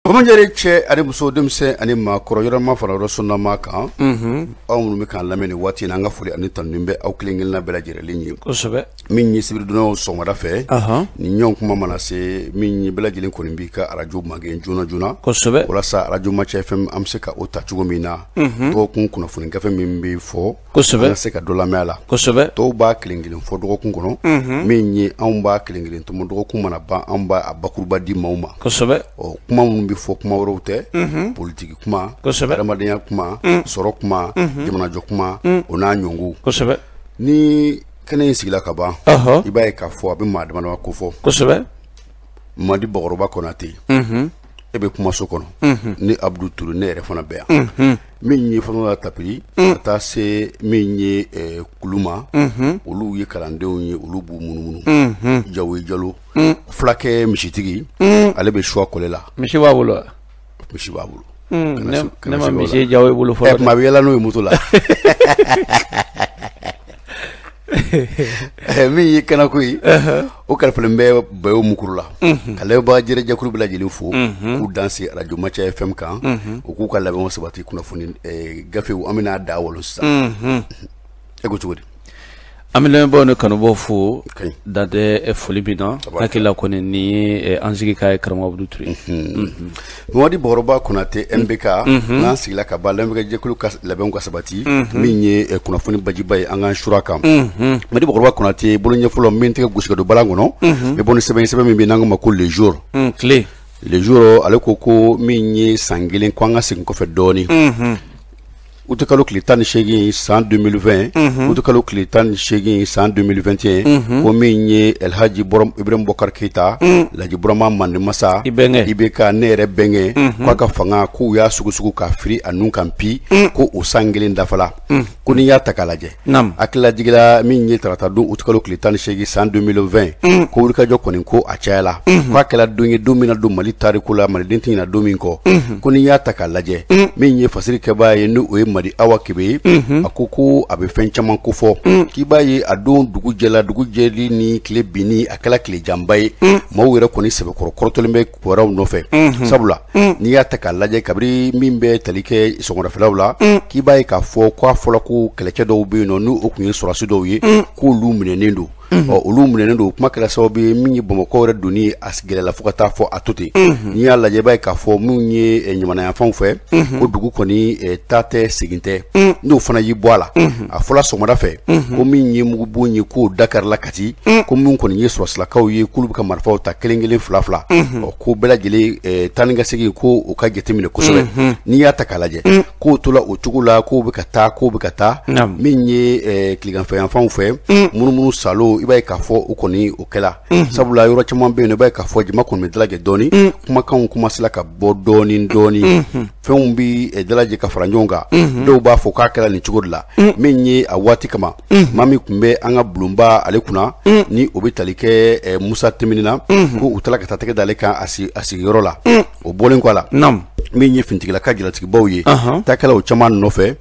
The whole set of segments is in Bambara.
Bamananjɛre cɛ ani muso, denmisɛn ani maakɔrɔ, yɔrɔma fara yɔrɔ sonnama kan, aw minnu bɛ k'an lamɛn nin waati in na, an ka foli ani tanu bɛ aw kelen kelenna bɛɛ lajɛlen ye. Min ye sibiridonyaw sɔgɔmada fɛ, ni ɲɔgɔn kuma mana se, min ye bɛɛ lajɛlen kɔni b'i ka arajo magɛn joona joona, walasa arajo Maca FM an bɛ se ka o ta cogo min na, dɔgɔkun kunnafoni gafe min bɛ fɔ, an ka se ka dɔ lamɛn a la. Tɔw b'a kelen kelen fɔ dɔgɔkun kɔnɔ, min ye anw b'a kelen kelen tɔmɔ dɔgɔkun mana ban, anw b'a bakuruba di maaw ma. Ɔ, kuma minnu bɛ fɔ, kuma wɛrɛw tɛ, politiki kuma, adamadenya kuma, sɔrɔ kuma, jamanajɔ kuma, o n'a ɲɔgɔnw. Ni kɛnɛ in sigila ka ban, i b'a ye k'a fɔ a bɛ maa dama dama ko fɔ. Madi Bakɔrɔba Konate, e bɛ kumaso kɔnɔ ni Abudu Ture, ne yɛrɛ fana bɛ yan. Min ye Fatumata Tapiri ka taa se min ye kulu ma, olu ye kalandenw ye, olu b'u munumunu. Jawo Jalo, fulakɛ misitigi, ale bɛ suwa kɔlɛ la. Misi b'a bolo. Misi b'a bolo. Ne ma misi Jawo bolo fɔlɔ. Kuma bɛ yala n'o ye moto la. Min ye kɛnɛko ye, o kalifalen bɛ Bayo Mukuru la. Ka lamɛnbaga jɛrɛjɛkulu bɛɛ lajɛlen fo k'u danse arajo Maca FM kan, u k'u ka labɛnw sabati. Kunnafoni gafew, an bɛna da walo sisan. E ko cogo di? An bɛ lamɛnbaaw ni kanubaw fo dantɛ foli min na. Hakili la kɔni nin ye an sigi k'a ye, karamɔgɔ Abudu Ture. Mamadi Bakɔrɔba Konate, MBK, n'an sigila ka ban, lamɛnbagajɛkulu ka labɛnw ka sabati. Min ye kunnafoni bajiba ye an ka sura kan, Mamadi Bakɔrɔba Konate, bolo ɲɛfɔlɔ min tɛgɛ gosi ka don balan kɔnɔ, bɛ bɔ ni sɛbɛn sɛbɛn min bɛ n'an ko ma ko Le Jour. Tile. Le Jour, ale ko ko min ye san kelen ko an ka segin kɔfɛ dɔɔnin, utikalo tile 18 san 2020, utikalo tile 18 san 2021, ko min ye Elhaji Ibrahim Bɔkari Keyita, Laji Burama Mande Masa, I bɛnkɛ. IBK, ne yɛrɛ bɛnkɛ, k'a ka fanga k'u y'a sugusugu k'a firi a nun kan pi, ko o san kelen dafala. Ko n'i y'a ta k'a lajɛ, hakililajigila, min ye tarata don utikalo tile 18 san 2020, ko wulikajɔ kɔni ko a cayala, k'a kɛra don ye don min na don Mali tariku la, maliden tɛ ɲinɛ don min kɔ. Ko n'i y'a ta k'a lajɛ, min ye fasiri kɛbaa ye, ni o ye Madi Awa Kebe ye, a ko ko a bɛ fɛn caman kofɔ, k'i b'a ye a don dugu jɛla, dugu jɛli ni tile binni, a kɛla tile janba ye, maaw yɛrɛ kɔni sɛbɛkɔrɔ kɔrɔtɔlen bɛ kibaruyaw nɔfɛ. Sabula n'i y'a ta k'a lajɛ, kabiri min bɛ tali kɛ sɔgɔmadafɛlaw la, k'i b'a ye k'a fɔ k'a fɔla ko kɛlɛcɛ dɔw bɛ yen nɔ, n'o o tun ye sɔrɔdasi dɔw ye, k'olu minɛnen don. Ɔ, olu minɛnen don, kuma kɛra sababu ye min ye Bamakɔ yɛrɛ donni a gɛlɛyala fo ka taa fɔ a to ten. N'i y'a lajɛ, i b'a ye k'a fɔ min ye ɲamanayanfanw fɛ, ko dugu kɔni taa tɛ, segin tɛ. N'o fana y'i bɔ a la, a fɔla sɔgɔmada fɛ ko min ye mugubon ye, k'o dakarila Kati, ko min kɔni ye sɔrɔsilakaw ye, k'olu bɛ ka marifaw ta kelen kelen, fila fila. Ɔ, ko bɛɛ lajɛlen taa ni ka segin, ko o ka jateminɛ kosɛbɛ. N'i y'a ta k'a lajɛ, k'o tola o cogo la, k'o bɛ ka taa, k'o bɛ ka taa. Min ye tileganfɛyanfanw fɛ, munumunu salo, i b'a ye k'a fɔ o kɔni o kɛla, sabula yɔrɔ caman bɛ yen, i b'a ye k'a fɔ jama kɔni bɛ dalajɛ dɔɔni, kumakanw kumasela ka bɔ dɔɔni dɔɔni, fɛnw bɛ dalajɛ ka fara ɲɔgɔn kan, dɔw b'a fɔ k'a kɛra nin cogo de la. Min ye a waati kama, maa min tun bɛ an ka bulonba ale kunna, ni o bɛ tali kɛ Musa Timini na, ko u taara ka taa tɛgɛ d'ale kan a sigiyɔrɔ la. O bɔlen kɔ a la, min ye finitigilaka jalatigibaw ye, taakɛlaw caman nɔfɛ,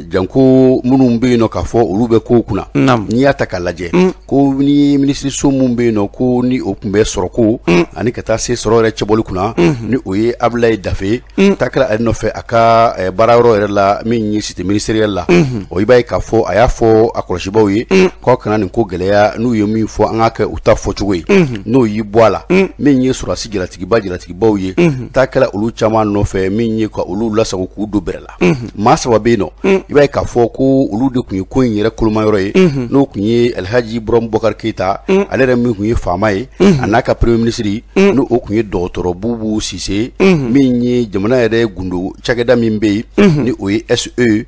janko minnu bɛ yen nɔ k'a fɔ olu bɛ kow kunna. N'i y'a ta k'a lajɛ, ko ni minisiriso min bɛ yen nɔ, ko ni o tun bɛ sɔrɔ ko ani ka taa se sɔrɔ yɛrɛ cɛbɔli kunna, ni o ye Abulayi Dafe, taakɛla ale nɔfɛ a ka baarayɔrɔ yɛrɛ la, min ye cité ministérielle la. O, i b'a ye k'a fɔ a y'a fɔ a kɔlɔsibaw ye k'aw kana nin ko gɛlɛya, n'u ye min fɔ, an k'a kɛ u ta fɔcogo ye. N'o y'i bɔ a la, min ye sɔrɔdasi jalatigiba jalatigibaw ye, taakɛla olu caman nɔfɛ, min ye ka olu lasago k'u don bɛrɛ la. Maa saba bɛ yen nɔ, i b'a ye k'a fɔ ko olu de tun ye ko in yɛrɛ kolomayɔrɔ ye, n'o tun ye Alhaji Ibrahim Bɔkari Keyita, ale yɛrɛ min tun ye faama ye, a n'a ka premier ministre, n'o o tun ye dɔgɔtɔrɔ Bubu Sise. Min ye jamana yɛrɛ gundo cakɛda min bɛ yen, ni o ye SE,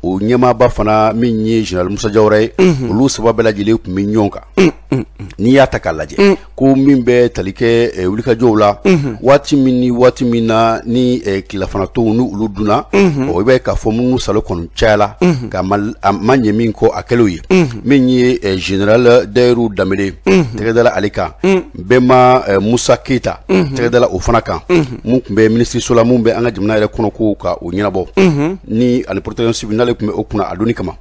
o ɲɛmaaba fana, min ye général Musa Jawara ye, olu saba bɛɛ lajɛlen tun bɛ ɲɔgɔn kan. N'i y'a ta k'a lajɛ, ko min bɛ tali kɛ wulikajɔw la, waati min ni waati min na ni tilefanatow ni olu dunna, o i b'a ye k'a fɔ minnu salo kɔni cayala, nka a ma ɲɛ min kɔ, a kɛlenw ye min ye général Dayiru Danbele, tɛgɛ dala ale kan, Bɛnba Musa Keyita, tɛgɛ dala o fana kan, mun tun bɛ minisiriso la, mun bɛ an ka jamana yɛrɛ kɔnɔ ko ka o ɲɛnabɔ ni ani protection civile, n'ale tun bɛ o kunna a donni kama.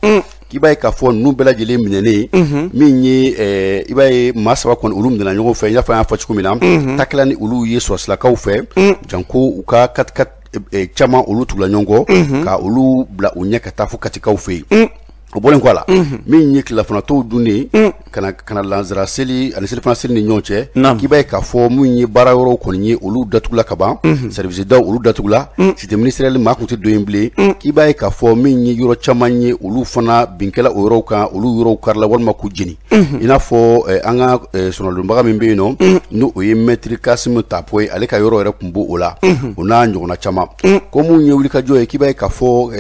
K'i K'i b'a ye k'a fɔ ninnu bɛɛ lajɛlen minɛnen min ye, i b'a ye maa saba kɔni olu minɛna ɲɔgɔn fɛ, i n'a fɔ an y'a fɔ cogo min na, takɛla ni olu ye sɔrɔsilakaw fɛ, janko u ka 4x4 caman olu tugula ɲɔgɔn kɔ ka olu bila u ɲɛ ka taa fo Katikaw fɛ yen. O bɔlen kɔ a la, min ye tilafanatɔw dunnen ka na lansara seli ani selifana seli ni ɲɔgɔn cɛ, k'i b'a ye k'a fɔ min ye baara yɔrɔw kɔni ye, olu datugula ka ban, service daw olu datugula, cité ministérielle maa kun tɛ don yen bilen. K'i b'a ye k'a fɔ min ye yɔrɔ caman ye, olu fana binkɛla o yɔrɔw kan, olu yɔrɔw karila walima k'u jeni. I n'a fɔ an ka sɔrɔdonbaga min bɛ yen nɔ, n'o o ye maître Kasimu Tapo ye, ale ka yɔrɔ yɛrɛ kun b'o la, o n'a ɲɔgɔnna caman. Ko mun ye wulikajɔ ye, k'i b'a ye k'a fɔ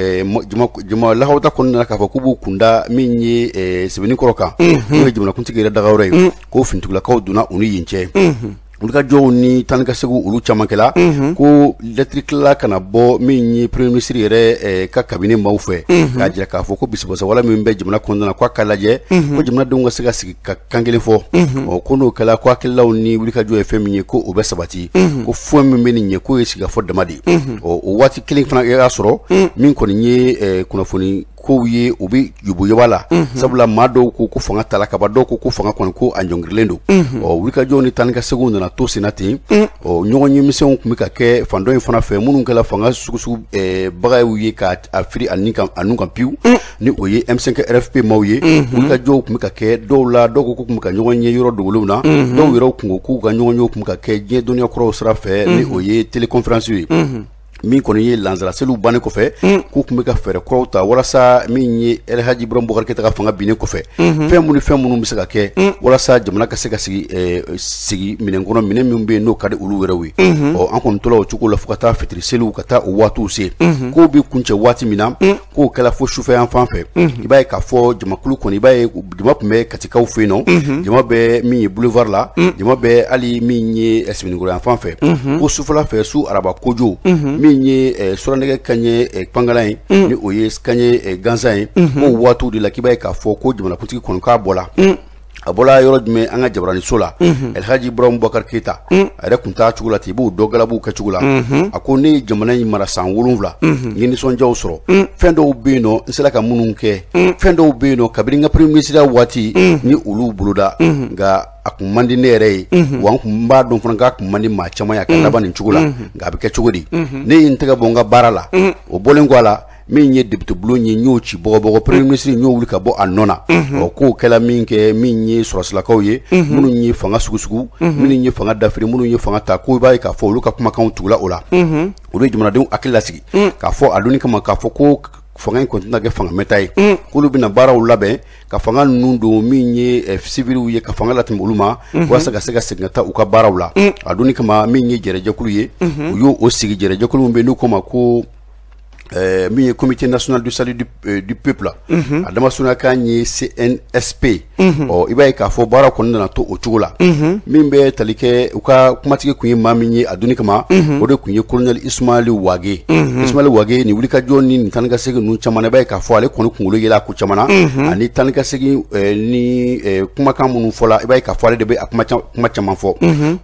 jama lahawuta kɔnɔna na k'a fɔ k'u b'u kunda min ye Sɛbɛnnikɔrɔ kan, n'o ye jamanakuntigi yɛrɛ dagayɔrɔ ye, ko fintigilakaw donna u ni yen cɛ. Wulikajɔw ni tan ka segu olu caman kɛla, ko lɛtiri tilala ka na bɔ min ye premier ministre yɛrɛ ka cabinet maaw fɛ, k'a jira k'a fɔ ko bisibasawala min bɛ jamana kɔnɔna na, k'a ka lajɛ ko jamanadenw ka se ka sigi ka kan kelen fɔ. Ɔ ko n'o kɛla, ko hakililaw ni wulikajɔ ye fɛn min ye, ko o bɛ sabati, ko foyi min bɛ nin ɲɛ, k'o ye sigikafɔ dama de ye. Ɔ o waati kelen fana y'a sɔrɔ min kɔni ye kunnafoni kow ye, u bɛ yoboyoba la, sabula maa dɔw ko ko fanga tala kaba, dɔw ko ko fanga kɔni ko a ɲɔngirilen don. Ɔ wulikajɔw ni tan ka seginw nana to senna ten. Ɔ ɲɔgɔn ye misɛnw tun bɛ ka kɛ fan dɔ in fana fɛ, minnu kɛla fanga sugusugu bagaw ye ka a firi a nun kan piwu, ni o ye M5 RFP maaw ye. Wulikajɔw tun bɛ ka kɛ dɔw la, dɔw ko k'u tun bɛ ka ɲɔgɔn ye yɔrɔ dogolenw na, dɔw yɛrɛ tun ko k'u ka ɲɔgɔn ye tun bɛ ka kɛ diɲɛ dɔnniya kuraw sira fɛ, ni o ye téléconférence ye. Min kɔni ye lansara seliw bannen kɔfɛ, k'u tun bɛ ka fɛɛrɛ kuraw ta walasa min ye El Hadji Ibrahim Boubacar Keïta ka fanga binnen kɔfɛ, fɛn minnu ni fɛn minnu bɛ se ka kɛ walasa jamana ka se ka sigi minɛn kɔnɔ, minɛn min bɛ yen n'o ka di olu yɛrɛw ye. Ɔ an kɔni tora o cogo la fo ka taa fitiri seliw ka taa o waatiw se. Kow bɛ kuncɛ waati min na, k'o kɛla fo sufɛ yan fan fɛ, i b'a ye k'a fɔ jamakulu kɔni, i b'a ye jama tun bɛ Katikaw fɛ yen nɔ, jama bɛ min ye boulevard la, jama bɛ hali min ye Sɛbɛnnikɔrɔ yan fan fɛ, ko sufɛla fɛ, su araba kojo, min ye suranɛgɛ kanɲɛ pankalan ye, ni o ye kanɲɛ gansan ye, k'o waatiw de la, k'i b'a ye k'a fɔ ko jamanakuntigi kɔni k'a bɔla. A bɔla yɔrɔ jumɛn? An ka jabaraniso la, El Hadji Ibrahim Boubacar Keïta a yɛrɛ kun t'a cogo la ten, i b'o dɔ galabuw kɛ cogo la. A ko ne ye jamana in mara san 7, n ye nisɔndiyaw sɔrɔ, fɛn dɔw bɛ yen nɔ n sera ka minnu kɛ, fɛn dɔw bɛ yen nɔ kabini n ka premier ministre waati ni olu boloda, nka a kun man di ne yɛrɛ ye, wa n kun b'a dɔn fana k'a kun man di maa caman ye a ka laban nin cogo la, nka a bɛ kɛ cogo di? Ne ye n tɛgɛ bɔ n ka baara la. O bɔlen kɔ a la, min ye député bulon ye, n y'o ci bɔgɔbɔgɔ, premier ministre n y'o wuli ka bɔ a nɔ na. Ɔ k'o kɛla min kɛ, min ye sɔrɔsilakaw ye, minnu ye fanga sugusugu, minnu ye fanga dafiri, minnu ye fanga ta, ko i b'a ye k'a fɔ olu ka kumakanw tugula o la, olu ye jamanadenw hakili lasigi k'a fɔ a donni kama k'a fɔ ko fanga in kɔni tɛna kɛ fanga mɛta ye, k'olu bɛna baaraw labɛn ka fanga ninnu don min ye civiliw ye, ka fanga latɛmɛ olu ma walasa ka se ka segin ka taa u ka baaraw la. A donni kama, min ye jɛrɛjɛkulu ye, u y'o o sigi, jɛrɛjɛkulu min bɛ yen n'u k'o ma ko min ye comité national du salut du peuple, a damasɔnyakan ye CNSP. Ɔ i b'a ye k'a fɔ baara kɔni nana to o cogo la. Min bɛ tali kɛ u ka kumatigi kun ye maa min ye a donni kama, o de kun ye colonel Ismaël Wagué. Ismaël Wagué ni wulikajɔ ni nin tan ka segin ninnu caman na, i b'a ye k'a fɔ ale kɔni kunkolo yɛlɛ a ko caman na, ani tan ka segin ni kumakan minnu fɔla, i b'a ye k'a fɔ ale de bɛ a kuma caman fɔ.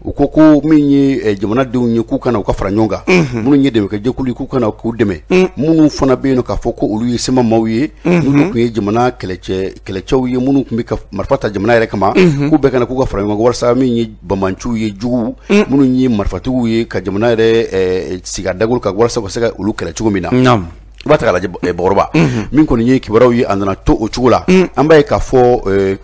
U ko ko min ye jamanadenw ye, k'u kana u ka fara ɲɔgɔn kan, minnu ye dɛmɛkɛjɛkulu ye, k'u kana k'u dɛmɛ, minnu fana bɛ yen nɔ k'a fɔ ko olu ye sema maaw ye, n'olu tun ye jamana kɛlɛcɛw ye, minnu tun bɛ ka marifa ta jamana yɛrɛ kama, k'u bɛɛ kana k'u ka fara ɲɔgɔn kan walasa min ye banbaanciw ye, juguw minnu ye marifatigiw ye, ka jamana yɛrɛ sigi a dagolo kan walasa ka se ka olu kɛlɛ cogo min na. I b'a ta k'a lajɛ Bakɔrɔba, min kɔni ye kibaruyaw ye, a nana to o cogo la. An b'a ye k'a fɔ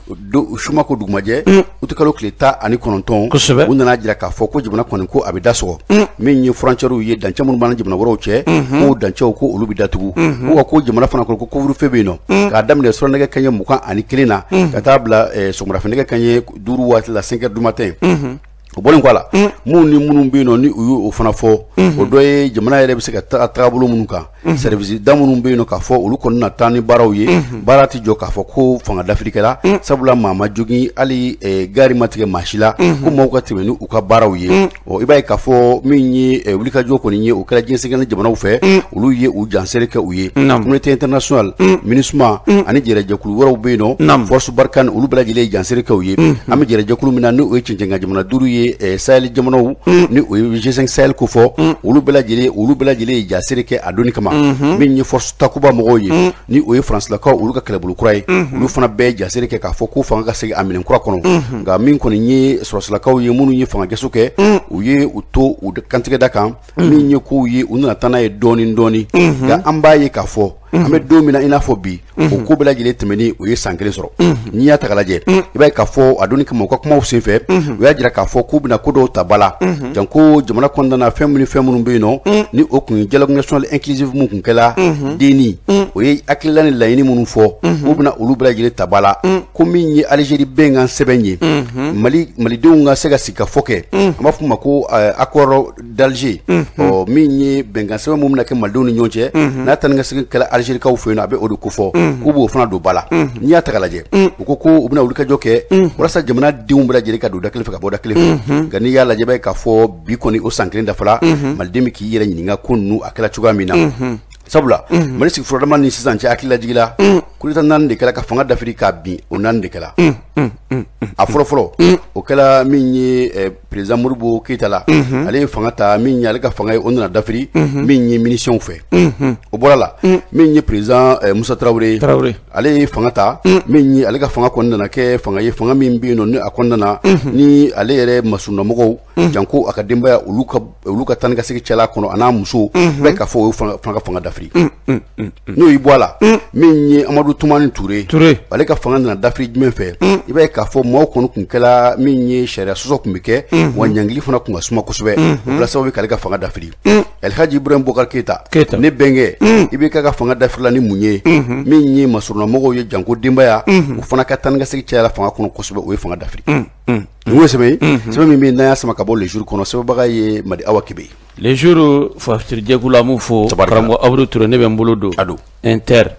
suma ko dugumajɛ, utikalo tile 19, u nana jira k'a fɔ ko jamana kɔni ko a bɛ da sɔgɔ, min ye frontières ye, dancɛ minnu b'an ni jamana wɛrɛw cɛ, k'o dancɛw ko olu bɛ datugu, ko ko jamana fana kɔnɔ ko couvre-feu bɛ yen nɔ, k'a daminɛ suranɛgɛ kanɲɛ 21 na ka taa bila sɔgɔmadafɛ kanɲɛ 5 waati la, 5 heures du matin. O bɔlen kɔ a la, minnu ni minnu bɛ yen nɔ ni u y'o fana fɔ, o dɔ ye jamana yɛrɛ bɛ se ka taga taabolo minnu kan, service da minnu bɛ yen nɔ k'a fɔ olu kɔni na taa ni baaraw ye, baara tɛ jɔ k'a fɔ ko fanga dafiri kɛra, sabula maa ma jogin, hali gari ma tigɛ maa si la, ko maaw ka tɛmɛ ni u ka baaraw ye. Ɔ i b'a ye k'a fɔ min ye wulikajɔ kɔni ye, o kɛra diɲɛ seleke naani jamanaw fɛ, olu ye u jansere kɛ u ye, communauté internationale, MINUSMA ani jɛrɛjɛkulu wɛrɛw bɛ yen nɔ, force Barkhane, olu bɛɛ lajɛlen ye jansere kɛ u ye. An bɛ jɛrɛjɛkulu min na, ni o ye cɛncɛnkan jamana 5 ye, Sahel jamanaw, ni o ye G5 Sahel ko fɔ, olu bɛɛ lajɛlen ye jansere kɛ a donni kama. Min ye force Takuba mɔgɔw ye, ni o ye Faransilakaw olu ka kɛlɛbolo kura ye, olu fana bɛɛ jaseri kɛ k'a fɔ ko fanga ka segin a minɛn kura kɔnɔ. Nka min kɔni ye sɔrɔsilakaw ye minnu ye fanga gɛso kɛ, u ye u to u kantigɛda kan, min ye kow ye u nana taa n'a ye dɔɔni dɔɔni. Nka an b'a ye k'a fɔ an bɛ don min na i n'a fɔ bi, o ko bɛɛ lajɛlen tɛmɛnen o ye san kelen sɔrɔ. N'i y'a ta k'a lajɛ, i b'a ye k'a fɔ a donni kama u ka kumaw senfɛ, u y'a jira k'a fɔ k'u bɛna ko dɔw ta ba la, janko jamana kɔnɔna na fɛn minnu ni fɛn minnu bɛ yen nɔ, ni o kun ye dialogue national inclusif mun kun kɛla DNI, o ye hakilila ni laɲini minnu fɔ, k'u bɛna olu bɛɛ lajɛlen ta ba la. Ko min ye Algérie bɛnkan sɛbɛn ye, Mali malidenw ka se ka sigikafɔ kɛ, an b'a fɔ o ma ko accord d'Alger, ɔ min ye bɛnkan sɛbɛn mun bɛna kɛ malidenw ni ɲɔgɔn cɛ, n'a taa ni ka segin kɛla Algérikaw fɛ yen nɔ, a bɛ o de kofɔ, k'u b'o fana don ba la. N'i y'a ta k'a lajɛ, u ko ko u bɛna wulikajɔ kɛ walasa jamana denw bɛɛ lajɛlen ka don da kelen fɛ ka bɔ da kelen fɛ. Nka n'i y'a lajɛ, i b'a ye k'a fɔ bi kɔni o san kelen dafala, maliden bɛ k'i yɛrɛ ɲininka ko ninnu a kɛra cogoya min na. Sabula Mali sigi furadama ni sisan cɛ, hakililajigi la, coup d'état 4 de kɛra ka fanga dafiri k'a bin, o 4 de kɛra. A fɔlɔfɔlɔ o kɛra min ye président Modibo Keyita la, ale ye fanga ta, min ye ale ka fanga ye o nana dafiri min ye milisiɲɛw fɛ. O bɔra la, min ye président Musa Tarawele, ale ye fanga ta, min ye ale ka fanga kɔni nana kɛ fanga ye, fanga min bɛ yen nɔ ni a kɔnɔna na ni ale yɛrɛ masunnamɔgɔw, janko a ka denbaya, olu ka taa ni ka segin cɛla kɔnɔ, a n'a muso bɛɛ k'a fɔ o ye fanga ka dafiri. N'o y'i bɔ a la, min ye Amadu Tumani Ture, ale ka fanga nana dafiri jumɛn fɛ? I b'a ye k'a fɔ maaw kɔni kun kɛla min ye sariya sɔsɔ kun bɛ kɛ, wa ɲangili fana kun ka suma kosɛbɛ, o kɛra sababu ye k'ale ka fanga dafiri. Alhaji Ibrahim Boubacar Keita, ne bɛnkɛ, i bɛ ka fanga dafirila ni mun ye? Min ye masurunnamɔgɔw ye, janko denbaya, o fana ka taa ni ka segin cayala fanga kɔnɔ kosɛbɛ, o ye fanga dafiri. Nin ye sɛbɛn ye, sɛbɛn min bɛ yen n'an y'a sama ka bɔ Le Jour kɔnɔ, sɛbɛnbaga ye Madi Awa Kebe. Le Jour fasirijɛkulu la, mun fo karamɔgɔ Abudu Ture, ne bɛ n bolo don Inter.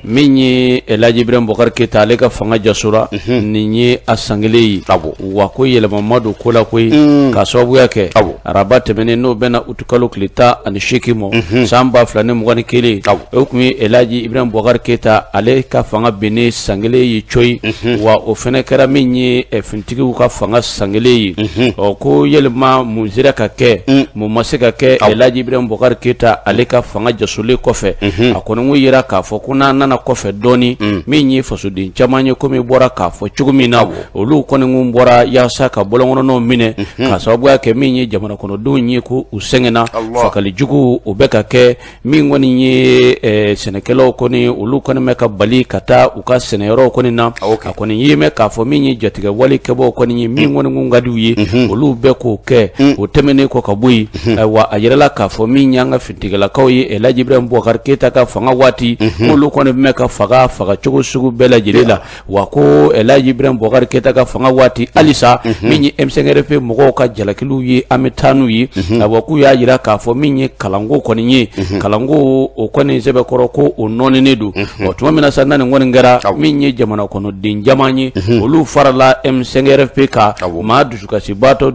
Min ye Elhaji Ibrahim Boubacar Keita, ale ka fanga jasora, nin ye a san kelen ye, wa ko yɛlɛma ma don ko la koyi, k'a sababuya kɛ araba tɛmɛnen n'o bɛnna utukalo tile 18 ma san 2021, o tun ye Elhaji Ibrahim Boubacar Keita ale ka fanga binnen san kelen ye coyi, wa o fana kɛra min ye finitigiw ka fanga san kelen ye. Ɔ ko yɛlɛma mun sera ka kɛ, mun ma se ka kɛ Elhaji Ibrahim Boubacar Keita ale ka fanga jasolen kɔfɛ? A kɔni ko yira k'a fɔ ko n'a nana kɔfɛ dɔɔni, min ye fasoden caman ye, komi bɔra k'a fɔ cogo min na, olu kɔni kun bɔra yaasa ka bɔlɔnkɔnɔnaw minɛ, k'a sababuya kɛ min ye jamana kɔnɔdenw ye ko u sɛgɛnna, fagali jugu o bɛ ka kɛ, min kɔni ye sɛnɛkɛlaw kɔni olu kɔni bɛ ka bali ka taa u ka sɛnɛyɔrɔw kɔni na. A kɔni ye mɛn k'a fɔ min ye jatigɛ wale kɛbaaw kɔni ye, min kɔni kun ka d'u ye, olu bɛɛ k'o kɛ. O tɛmɛnen kɔ ka bɔ yen, ayiwa a yɛrɛla k'a fɔ min y'an ka finitigilakaw ye, Elhaji Ibrahim Boubacar Keita ka fanga waati, olu kɔni bɛ ka faga fagacogo sugu bɛɛ lajɛlen la. Wa ko Elhaji Ibrahim Boubacar Keita ka fanga waati halisa, min ye M5RFP mɔgɔw ka jalakiliw ye, an bɛ taa n'u ye. Ayiwa k'u y'a jira k'a fɔ min ye kalanko kɔni ye, kalanko o kɔni sɛbɛkɔrɔ ko o nɔɔninen don. Ɔ tuma min na sa, n'a nin kɔni kɛra, min ye jamana kɔnɔden caman ye, olu farala M5RFP kan, maa dusukasibaatɔ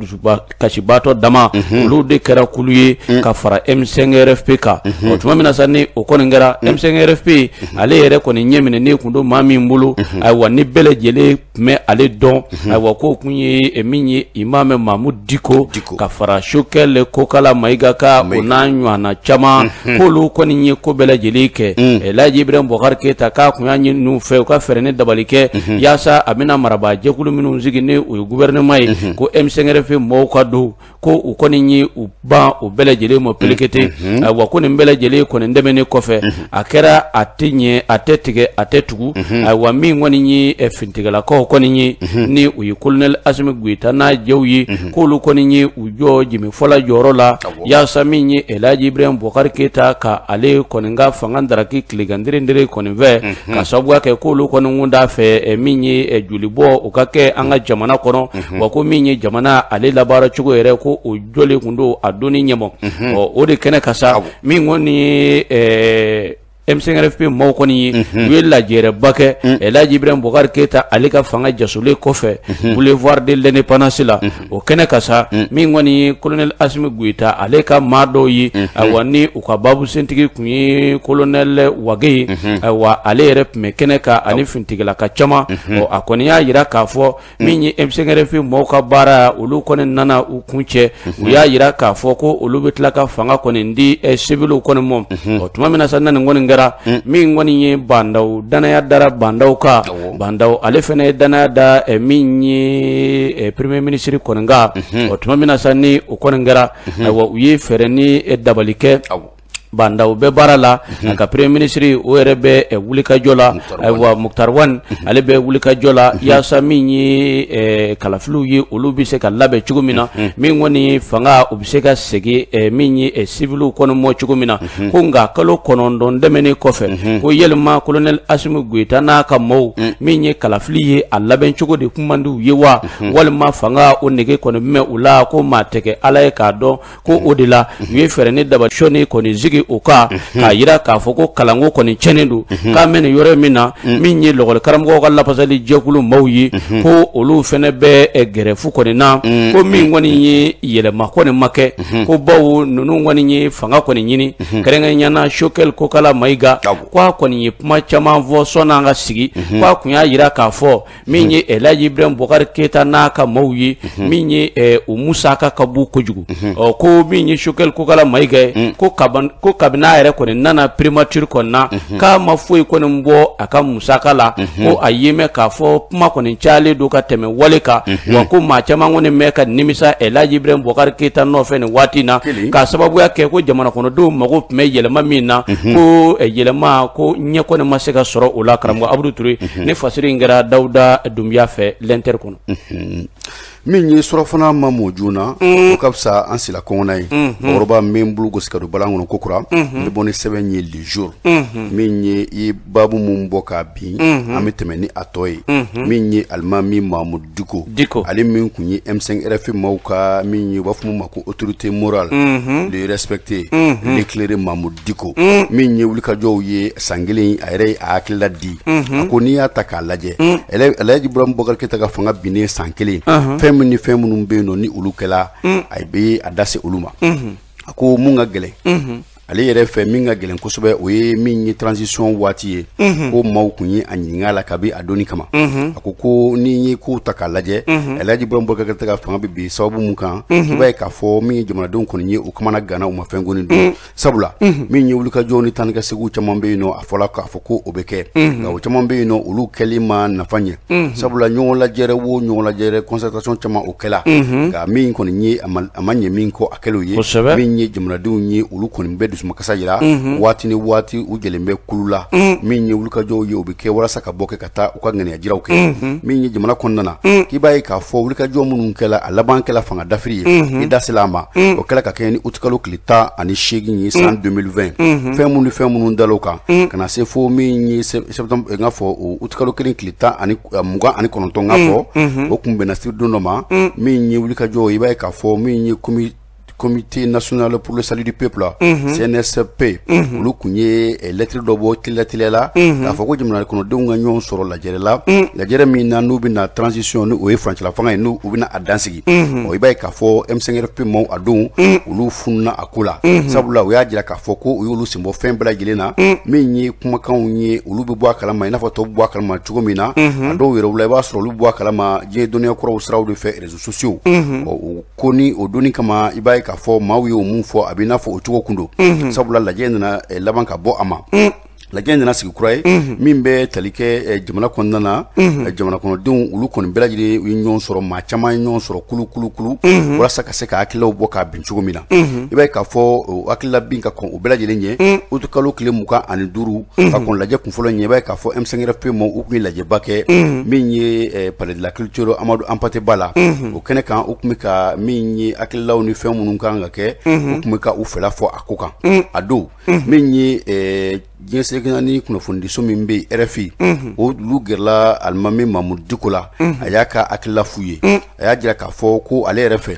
kasibaatɔ dama, olu de kɛra kulu ye ka fara M5RFP kan. O tuma min na sa ni o kɔni kɛra, M5RFP ale yɛrɛ kɔni ɲɛ minɛ ne kun don maa min bolo, ayiwa ni bɛɛ lajɛlen tun bɛ ale dɔn, ayiwa k'o kun ye min ye Imam Mahmoud Dicko ka fara Choguel Kokalla Maïga kan, o n'a ɲɔgɔnna caman, k'olu kɔni ye ko bɛɛ lajɛlen kɛ. Elhaji Ibrahim Boubacar Keita k'a kun y'a ɲini u fɛ u ka fɛɛrɛ ni dabali kɛ yaasa a bɛna marabaa jɛkulu minnu sigi ni o ye gouvernement ye, ko M5RFP mɔgɔw ka don, ko u kɔni ye u ban o bɛɛ lajɛlen ma pelekete. Ayiwa ko nin bɛɛ lajɛlen kɔni tɛmɛnen kɔfɛ, a kɛra a tɛ ɲɛ, a tɛ tigɛ, a tɛ tugu. Ayiwa min kɔni ye finitigilakaw kɔni ye, ni u ye colonel Assimi Goïta n'a jɛw ye, k'olu kɔni ye u jɔ jimifɔla jɔyɔrɔ la yaasa min ye Elhaji Ibrahim Boubacar Keita ka ale kɔni ka fanga daraki tilegan derendere kɔni fɛ, ka sababuya kɛ k'olu kɔni kun t'a fɛ min ye jolibɔ o ka kɛ an ka jamana kɔnɔ, wa ko min ye jamana ale labaara cogo yɛrɛ ko o jɔlen kun don a donni ɲɛmɔ. Ɔ o de kɛnɛ ka sa, min kɔni ye M5RFP maaw kɔni ye u ye lajɛrɛba kɛ Elhaji Ibrahim Boubacar Keita ale ka fanga jasolen kɔfɛ boulevard de l'indépendance la. O kɛnɛ kan sa, min kɔni ye colonel Assimi Goïta ale ka maa dɔw ye, ayiwa, ni u ka baabu sentigi tun ye colonel Wage ye, ayiwa, ale yɛrɛ tun bɛ kɛnɛ kan ani finitigilaka caman. Ɔ, a kɔni y'a jira k'a fɔ min ye M5RFP maaw ka baara, olu kɔni nana u kun cɛ, u y'a jira k'a fɔ ko olu bɛ tila ka fanga kɔni di civiliw kɔni ma. Ɔ, tuma min na sa, nin kɔni kɛra, min kɔni ye Bah N'Daw, danaya dara Bah N'Daw kan. Bah N'Daw ale fana ye danaya da min ye premier ministre kɔni kan. Ɔ, tuma min na sa, ni o kɔni kɛra, ayiwa, u ye fɛɛrɛ ni dabali kɛ. Bah N'Daw bɛ baara la, a ka premier ministre o yɛrɛ bɛ wulikajɔ la. Ayiwa, Moctar Ouane ale bɛ wulikajɔ la yaasa min ye kalafiliw ye, olu bɛ se ka labɛn cogo min na, min kɔni fanga o bɛ se ka segin min ye civiliw kɔni mɔ cogo min na. Ko nka kalo 9 tɛmɛnen kɔfɛ, ko yɛlɛma colonel Assimi Goïta n'a ka maaw, min ye kalafili ye, a labɛn cogo de kun man di u ye wa, walima fanga o nege kɔni bɛ u la, ko maa tɛ kɛ Ala ye k'a dɔn. Ko o de la u ye fɛɛrɛ ni dabali sɔnni kɔni sigi o kan, k'a jira k'a fɔ ko kalanko kɔni tiɲɛnen don. K'a mɛn nin yɔrɔ min na, min ye lɔgɔli karamɔgɔw ka lafasali jɛkulu maaw ye, ko olu fana bɛ grève kɔni na. Ko min kɔni ye yɛlɛma kɔni ma kɛ, ko bawo ninnu kɔni ye fanga kɔni ɲini, kɛrɛnkɛrɛnnenya la Choguel Kokalla Maïga, ko a kɔni ye kuma caman fɔ sɔnni an ka sigi. Ko a kun y'a jira k'a fɔ min ye Elhaji Ibrahim Boubacar Keita n'a ka maaw ye, min ye o musaka ka bon kojugu. Ɔ, ko min ye Choguel Kokalla Maïga ye, ko kabini a yɛrɛ kɔni nana primature kɔni na, k'a ma foyi kɔni bɔ a ka musaka la. Ko a ye mɛn k'a fɔ kuma kɔni cayalen don ka tɛmɛ wale kan wa. Ko maa caman kɔni mɛn ka nimisa Elhaji Ibrahim Boubacar Keita nɔfɛ nin waati in na, k'a sababuya kɛ ko jamana kɔnɔdenw mago tun bɛ yɛlɛma min na, ko yɛlɛma ko ɲɛ kɔni ma se ka sɔrɔ o la. Karamɔgɔ Abudu Ture, ni fasiri in kɛra Dawuda Dunbiya fɛ L'Inter kɔnɔ. Min ye surafana ma mɔ joona, o ka fisa an sila kɔngɔna ye. Bakɔrɔba n bɛ n bolo gosi ka don balan kɔnɔ ko kura, n bɛ bɔ ni sɛbɛn ye Le Jour. Min ye i ye baabu mun bɔ k'a bin, an bɛ tɛmɛ ni a tɔ ye. Min ye alimami Mamudu Diko, Diko, ale min kun ye M5 RFP maaw ka min ye, u b'a fɔ mun ma ko autorité morale, le respecté, l'éclairé Mamudu Diko, min ye wulikajɔw ye san kelen, a yɛrɛ ye a hakilila di. A ko n'i y'a ta k'a lajɛ, Elhaji Ibrahim Boubacar Keita ka fanga binnen san kelen, fɛn min ni fɛn minnu bɛ yen nɔ ni olu kɛla, a bɛ a da se olu ma. A ko mun ka gɛlɛn ale yɛrɛ fɛ, min ka gɛlɛn kosɛbɛ, o ye min ye transition waati ye. Ko maaw kun ye a ɲininka a la kabi a donni kama. A ko ko ni ye kow ta k'a lajɛ, Elhaji Ibrahim Boubacar Keita ka fanga bɛ bin sababu mun kan, i b'a ye k'a fɔ min ye jamanadenw kɔni ye, u kamana ganna, u ma fɛn kɔni dun, sabula min ye wulikajɔw ni taa ni ka seginw caman bɛ yen nɔ, a fɔla k'a fɔ ko o bɛ kɛ, nka o caman bɛ yen nɔ, olu kɛli ma nafa ɲɛ, sabula ɲɔgɔn lajɛrɛ wo ɲɔgɔn lajɛrɛ, concertation caman o kɛla, nka min kɔni ye a ma ɲɛ min kɔ a kɛlenw ye, min ye jamanadenw ye, olu kɔni bɛ dusumakasa yira waati ni waati, u jɛlen bɛ kulu la. Min ye wulikajɔw ye, o bɛ kɛ walasa ka bɔ kɛ ka taa u ka ŋaniya jiraw kɛ. Min ye jamana kɔnɔna na, k'i b'a ye k'a fɔ wulikajɔ minnu kɛla, a laban kɛla fanga dafiri ye, i da sela a ma, o kɛla ka kɛ ni utikalo tile 18 ye san 2020. Fɛn minnu ni fɛn minnu dal'o kan ka na se fo min ye septembre, n k'a fɔ o utikalo kelen tile 29, n k'a fɔ o kun bɛnna don dɔ ma. Min ye wulikajɔ, i b'a ye k'a fɔ min ye Comité national pour le salut du peuple, CNSP, olu kun ye lettre dɔ bɔ teliya teliya la k'a fɔ ko jamana kɔnɔdenw ka ɲɔgɔn sɔrɔ lajɛrɛ la, lajɛrɛ min na n'u bɛna transition, ni o ye furancɛla fanga ye, n'u bɛna a dansigi. Ɔ, i b'a ye k'a fɔ M5RFP maaw, a don olu fununa a ko la, sabula u y'a jira k'a fɔ ko u y'olu sen bɔ fɛn bɛɛ lajɛlen na. Min ye kumakanw ye, olu bɛ bɔ a kalama i n'a fɔ tɔw bɛ bɔ a kalama cogo min na. A dɔw yɛrɛ la, i b'a sɔrɔ olu bɛ bɔ a kalama diɲɛ dɔnniya kuraw siraw de fɛ, réseaux sociaux. Ɔ, o ko ni o donni kama, i b'a ye k'a fɔ maaw ye o mun fɔ, a bɛ i n'a fɔ o cogo kun don, sabula lajɛ nana laban ka bɔ a ma. Lajɛ nana sigi kura ye min bɛ tali kɛ jamana kɔnɔna na, jamana kɔnɔdenw olu kɔni bɛɛ lajɛlen ye ɲɔgɔn sɔrɔ, maa caman ye ɲɔgɔn sɔrɔ kulu kulu kulu, walasa ka se ka hakililaw bɔ k'a bin cogo min na. I b'a ye k'a fɔ o hakilila bin ka kɔn o bɛɛ lajɛlen ɲɛ, utikalo tile 25, ka kɔn lajɛ kunfɔlɔ ɲɛ, i b'a ye k'a fɔ M5RFP maaw, u kun ye lajɛba kɛ min ye palais de la culture Amadou Hampâté Bâ la. O kɛnɛ kan, u kun bɛ ka min ye hakililaw ni fɛn minnu kan ka kɛ, u kun bɛ ka u fɛla fɔ a ko kan. A don min ye Diɲɛ seleke naani kunnafonidiso min bɛ yen RFI, olu gɛrɛla alimami Mamudu Diko la, a y'a ka hakilila f'u ye. A y'a jira k'a fɔ ko ale yɛrɛ fɛ,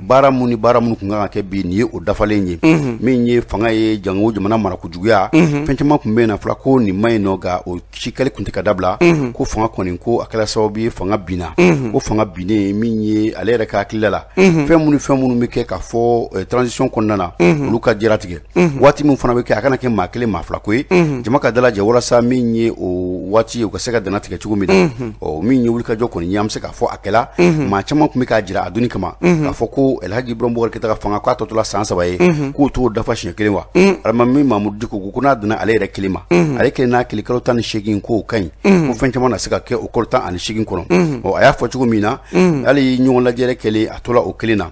baara mun ni baara minnu tun kan ka kɛ bi, nin ye o dafalen ye. Min ye fanga ye, jango jamana marakojuguya, fɛn caman tun bɛ yen na fɔra ko nin ma ɲi nɔ, nka o si kɛli tun tɛ ka dabila. Ko fanga kɔni, ko a kɛra sababu ye fanga binna. Ko fanga binnen, min ye ale yɛrɛ ka hakilila la, fɛn minnu fɛn minnu bɛ kɛ k'a fɔ transition kɔnɔna na, olu ka jɛratigɛ waati min fana bɛ kɛ, a kana kɛ maa kelen maa fila ko ye, jama ka dalajɛ walasa min ye o waati ye, u ka se ka dannatigɛ cogo min na. Ɔ, min ye wulikajɔ kɔni ye, an bɛ se k'a fɔ a kɛla. Maa caman tun bɛ k'a jira a donni kama k'a fɔ ko Elhaji Ibrahim Boubacar Keita ka fanga, k'a tɔ tora san 3 ye, k'u t'o dafa siɲɛ kelen wa. Alimami Mamudu Diko ko n'a danna ale yɛrɛ kelen ma, ale kelen n'a kelen kalo 18, k'o ka ɲi, ko fɛn caman na se ka kɛ o kalo 18 kɔnɔ. Ɔ, a y'a fɔ cogo min na, hali ɲɔgɔn lajɛrɛ kɛlen, a tora o kelen na.